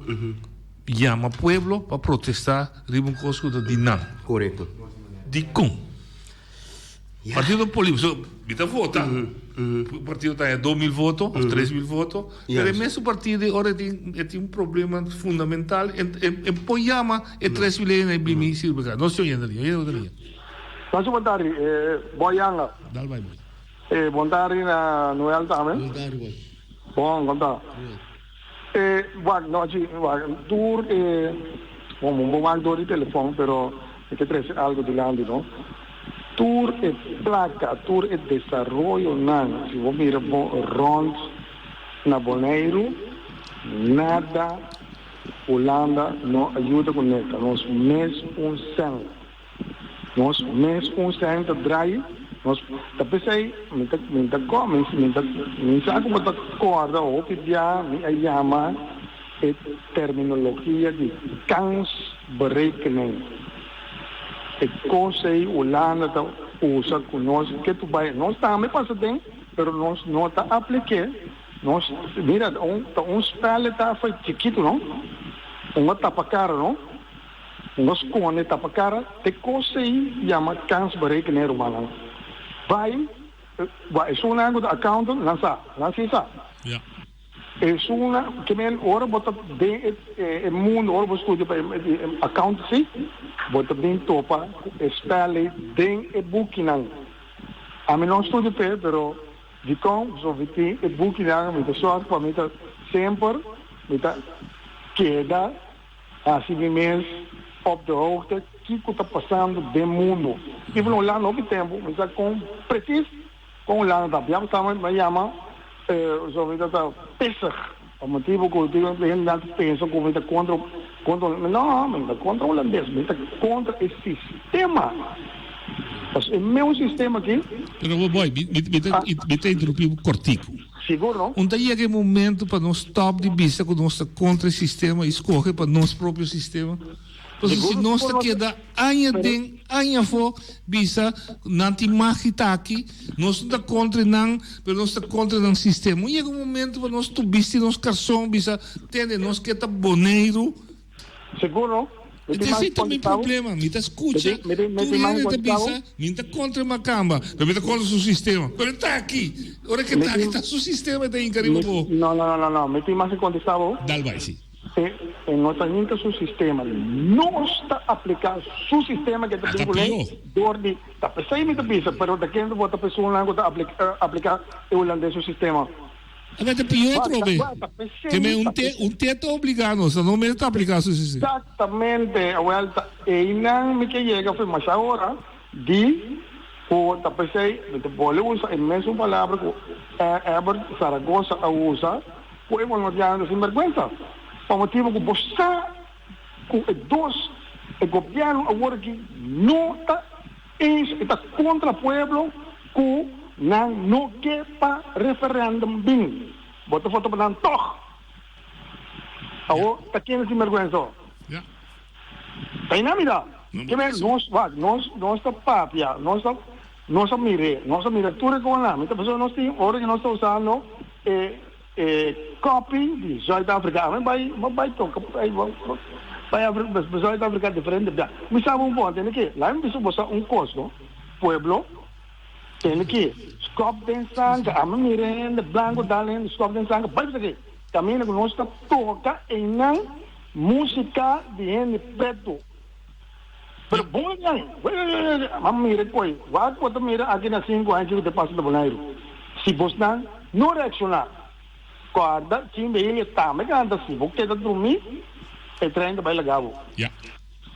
yama pueblo pa protesta riba un cos cu ta di nan. Correcto. Dikon? Partido político, so, mi ta vota. Partido ta 2000 voto of 3000 voto. Pero e mesun partido e ora e tin e tin un problema fundamental en en en por yama e 3000 hende na bini sirbi ka. Nos tin oyente liña, oyente otro liña. Masha bon tardi, eh, Boy Yanga. Dal bai boy. Eh, bon tardi na Noel tambe. Bon tardi boy. Bon, kon ta? E wak no achi wak tur e bon bo wak door di telefon pero mi ke trece algo dilanti no tur e placa tur e desaroyonan si bo mira bo rond na Boneiru nada Hulanda no a yuda cu ne ta nos mes un cent. Nos mes un sèn ta drai nos ta p'esei mi ta mi ta kò mi mi ta mi sa ku bo ta kòrda hopi bia mi a yama e terminologia di kansberekening e kos ei Hulanda ta usa ku nos ke tu bai nos tambe pasa den pero nos no ta aplik'é nos mira ta un ta un spèl e ta afei chikitu no un a tapa kara no. Nos pone tapa cara te cos ey yama kansberekening rumannan. Bay wa esunnan cu ta accountant nan sa, nan si sa. Ja. Esunnan ke men ora bo ta den e e mundo ora bo studia pa e accountancy bo ta bin topa cu e spel ey den e bukinan. Ami no studia p'e pero dicon pasobra mi tin e bukinan mi ta sort pa mi ta semper mi ta keda. Hasi mi mes op de hoogte kiko ta pasando den mundo. Even Hulanda hopi tempo mi sa kon precies kon Hulanda ta. Bia pasá mi a yama so mi ta ta pissig pa motibo ku tin hende nan ta pensa ku mi ta kontra kontra no mi no ta kontra hulandes mi ta kontra e sistema. Pasobra e meun sistema aki. Pero boy mi ta mi ta interumpi bo kortiku. Sigur no. Un ta yega e momento pa nos stop di bisa cu nos ta contra e sistema y scoge pa nos propio sistema? Pasobra si nos ta keda aña den aña afo bisa nan tin magi ta aki, nos no ta contra nan, pero nos ta contra nan sistema. Un yega un momento pa nos tur bisti nos carson bisa tende nos ke ta Boneiru. Sigur no. Esei ta mi problema, mi ta skucha tur hende ta bisa mi ta kontra makamba, pero mi ta kontra su sistema, pero e ta aki, ora ke ta aki ta su sistema e ta hinka riba bo. No, no, no, no, mi tin mas ke kontestá bo. Dal bai, si. E no ta hinka su sistema, nos ta apliká su sistema ke ta bin kuné dor di, ta p'esei mi ta bisa, pero ta kende bo ta personanan ku ta apliká e hulandes su sistema. Tabata ta pió atrobe. Te me un te un te ta obligá nos, no mes ta apliká su sistema. Exactamente, awel ta einan mi ke yega for masha ora di ku ta p'esei mi ta bole usa e mesun palabra ku Herbert Zaragoza a usa ku e bolnotiano ta sinbergwensa pa motibu ku bo sa ku e dos e gobièrnu awor aki no ta Eens e ta kontra pueblo ku nan no ke pa referendum bin. Bo ta vota pa nan tog. Awor ta kende sinbergwensa ho? Ta einan mi ta. Ke men nos wak nos nos ta papia nos ta nos a mir'é nos a mira tur e konan. Mi ta pasobra nos tin ora ku nos ta usando e E copy di Zuid Afrika ami bai mi bai toca bai bai Zuid Afrika diferente bia mi sa un bon tene ki laga mi bisa boso un cos no pueblo tene ki scop den sanka ami mira hende blanco dal hende scop den sanka bai bisa ki caminda cu nos ta toca eynan musica di hende preto. Pero bon nan, a mira koe, wak bo ta mira aki na sinku aña kiko ta pasa na Boneiru. Si bosnan no reakshoná, kòrda Chin Behilia tambe kanta si bo keda drumí, e trein ta bai laga bo.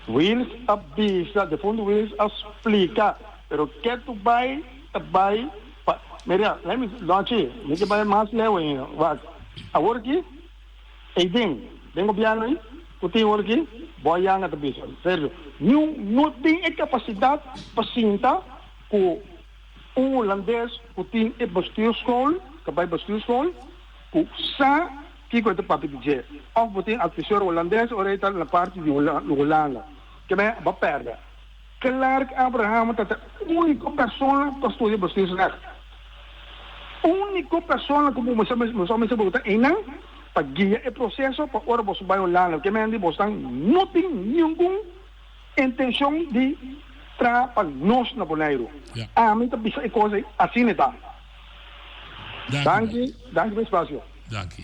Wiels a bisa, defuntu Wiels a splika, pero ketu bai ta bai pa, mira, lei mi, Donchi, mi ke bai mas leu ainda, wak, awor aki. Ey den, den gobierno ey cu tin ora aki, bo a yanga ta bisa, Sergio, niun no tin e capacidad pa sinta cu un Holandes cu tin e bestuurschool, cu a bay bestuurschool, cu sa kico e ta papia di dje. Of bo tin advisor Holandes ora ey ta na parti di Hulanda. Kimen bo a perde. Clark Abraham ta ta unico persona cu a studia bestuursrecht. Unico persona cu bo mester bo ta eynan pa guia e proceso pa ora boso bay Hulanda. Ke men di bosnan no tin ningun intencion di traha pa nos na Boneiru. Ami ta bisa e cos ey asina e ta. Danki, danki pa e espacio. Danki.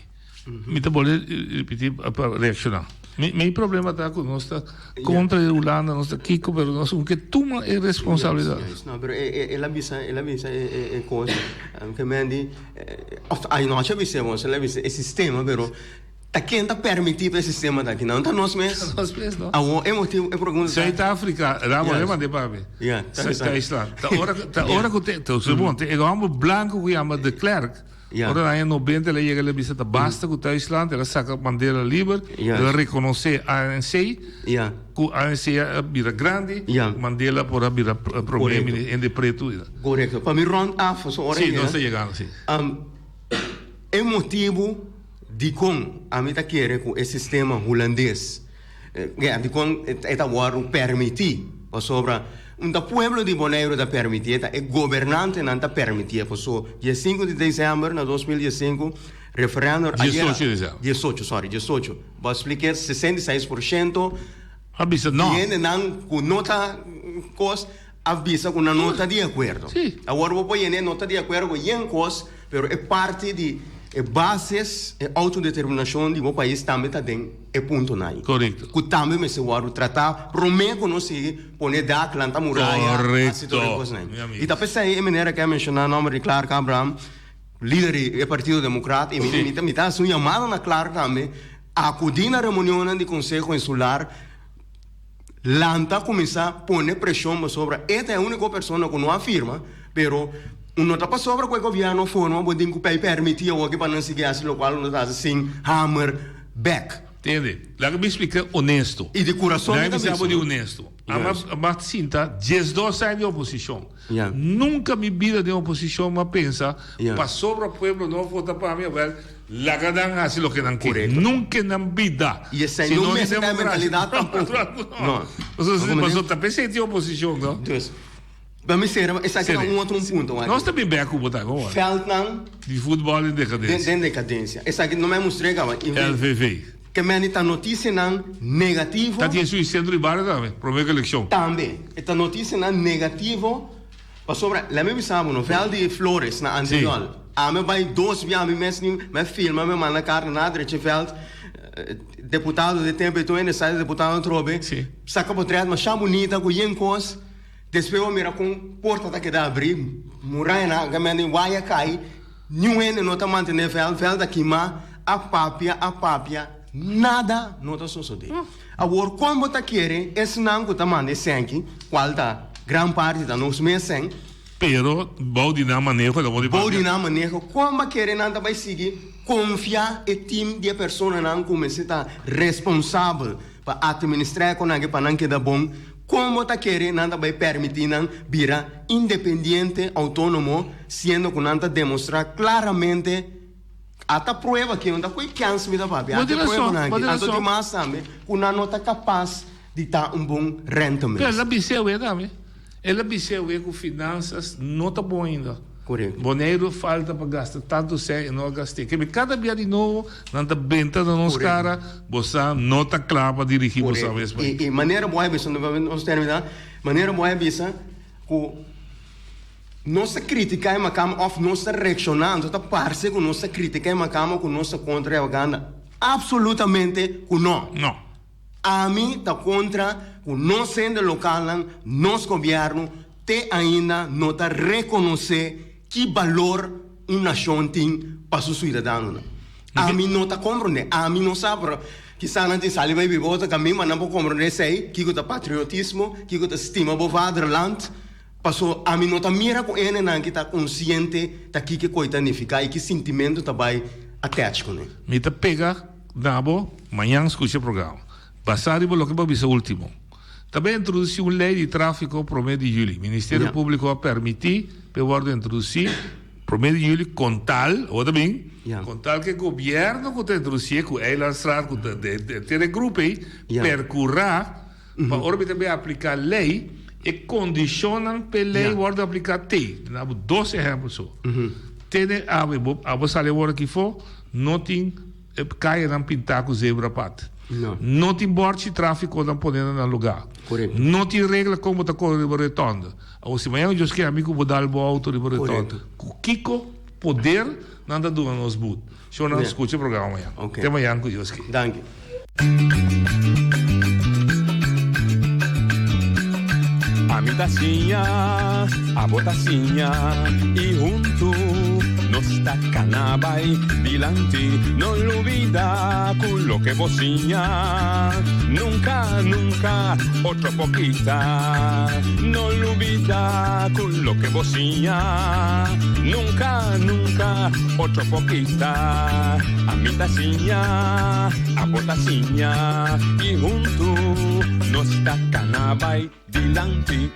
Mi ta bolbe ripiti pa reacciona. Mi mi problema ta cu nos ta contra e Hulanda, nos ta kico, pero nos un ke tuma e responsabilidad. Yes, yes. No, pero e, e, el a bisa, el a bisa e, e, e cos, ke men di, of anochi a bisa bo, el a bisa e sistema, pero ta ken ta permiti pa e sistema ta aki? No ta nos mes? Ta nos mes, no? Awor e motibu, e pregunta ta. Zuid-Afrika, Ramo, e mande pa mi. Ja, ta bisa. Duitsland. Ta ora, ta ora ku te, ta, bon, te e homber blanco ku yama De Klerk, Ja. Ora na aña 90 el a yega el a bisa ta basta ku Duitsland, el a saka bandera liber, Ja. el a rekonosé ANC, Ja. ku ANC a bira grandi, Ja. Mandela por a bira prome Korekto. mini hende pretu. Korekto. Pa mi rond af, pasobra ora Sí, yega. nos ta yegando, sí. Um, e motibu dikon ami ta kere ku e sistema hulandes, eh, dikon e ta wòrdu permití, pasobra Un ta pueblo di Boneiru ta permitié, ta e gobernantenan ta permitié. Paso diesinku di desèmber na 2015, referèndum ayera. Diesocho di desèmber. Diesocho, sorry, diesocho. Bo a spliké 66% A bisa no. di hendenan ku no ta kos a bisa ku nan no ta di akuerdo. Sí. Awor bo por yende no ta di akuerdo ku yen kos, pero e parti di e bases, e outodeterminashon di bo pais tambe ta den. E puntonan ei. Korekto. Ku tambe mester wòrdu tratá promé ku nos sigui pone dak, lanta muraya, hasi tur e kosnan ei. I ta p'esei e manera ku a menshoná nòmber di Clark Abraham, lider di e Partido Demokrat, i mi mi ta hasi un yamada na Clark tambe, akudí na reunionnan di Konseho Insular, lanta kuminsá pone preshon pasobra e ta e úniko persona ku no a firma, pero un no ta pasobra ku e gobièrnu a forma bo tin ku pei permití awoki pa nan sigui hasi lokual nan ta hasi sin hamer bèk. Tende, laga mi splika honesto. I di kurason mi Laga ta mi bisa bo bisa. di honesto. Ama a sinta diesdos aña di oposishon. Ya. Nunka mi bida den oposishon mi a pensa Ya. pasobra pueblo no a vota pa mi, awel laga nan hasi loke nan ke. Korekto. Nunka nan bida. I esei Si no no mester ta e democracia. mentalidat tampoco. No. No. Pasobra No, pasobra ta p'esei tin oposishon, no? Dus, pa mi sera, esaki ta Sere. un otro un punto, Wadi. Nos ta bin bek ku bo ta, kon wak? Veldnan Di futbòl den den dekadensia. den dekadensia. Esaki no mi a mustr'é kaba. LVV. Ke mende ta notisianan negativo. Ta tin esun centro di bario tambe, prome ku elekshon. Tambe. E ta notisianan negativo pasobra lèt mi bisa bo no, vèlt di Flores na Antriol, ami a bai dos bia ami mes ni mi a filma mi a manda karta na drecha vèlt, deputado di tempu e tur hende sa e deputado atrobe, saka potret masha bunita ku yen kos, despues bo a mira kon porta ta keda abri, murayanan a mende waya kai. Niun hende no ta mantené vèlt, vèlt a kimá, a papia, a papia, nada no ta sosodé. Awor, kon bo ta kere esnan ku ta manda e sènki, kual ta gran parti ta nos mes sèn, Pero, bou di nan maneho ta bon di papia. Bou di nan maneho, kon bo kere nan ta bai sigui konfia e tim di e personanan ku mester ta responsabel pa atministrá e konaki pa nan keda bon? Kon bo ta kere nan ta bai permití nan bira independiente, outónomo, siendo ku nan ta demostrá klaramente, ata prueba ki no ta ku e kèns mi ta papia, ata e pruebanan aki, anto tin mas tambe, ku nan no ta kapas di ta un bon rentemeester. Pero el a bis'é awe tambe, el a bis'é awe ku finansas no ta bon ainda. Korekto. Boneiru falta pa gasta tantu sèn e no a gast'é. Kebe kada bia di nobo nan ta benta na nos kara, bo sa no ta kla pa dirigí bo sa mes pais. I manera bo a bisa, nos terminá, manera bo a bisa ku nos ta kritiká e makamba òf nos ta reakshoná, anto ta parse ku nos ta kritiká e makamba ku nos ta kontra e Uganda. Apsolutamente ku no. No. Ami ta kontra ku nos hende lokalnan, nos gobièrnu te ainda no ta rekonosé ki balor un nashon tin pa su suidadanonan. Ami no ta komprondé, ami no sa, pero kisas nan tin sali bai biba otro kamin, ma nan por komprondé esei, kiko ta patriotismo, kiko ta stima bo vaderland, paso ami no ta mira ku hendenan ki ta konsiente ta kiko e koi ta nifiká i ki sintimentu ta bai attach kuné. Mi ta pega na bo mañan skucha e programa. Basá riba loke bo a bisa último. Ta bay introduci un ley di trafico prome di juli. Ministerio Publico a permiti p'e wordo introduci prome di juli con tal, awor ta bin, con tal cu e gobierno cu ta introduci'e, cu Eilandstraat, cu ta henter e grupo ey, percura pa ora mi ta bay aplica ley, e condicionnan p'e ley wordo aplica t'ey. Ta dabo dos ehempel so. Tene awe, bo abo sali awor aki fo, no tin. E kayanan pintá ku zebrapad. No tin bòrchi tráfikonan pone na nan lugá. No tin regla kon bo ta kore riba retònde. Awor si mañana Dios ke ami ku bo dal bo outo riba retònde, ku kiko poder nan ta duna nos but? Shornan skucha e programa mañana. Te mañana ku Dios ke. Danki. Ami ta siña, abo ta siña y huntu nos ta cana bay dilanti. No lubida cu loke bo siña nunca, nunca otro por kita. No lubida cu loke bo siña nunca, nunca otro por kita. Ami ta siña, abo ta siña y huntu nos ta cana bay dilanti.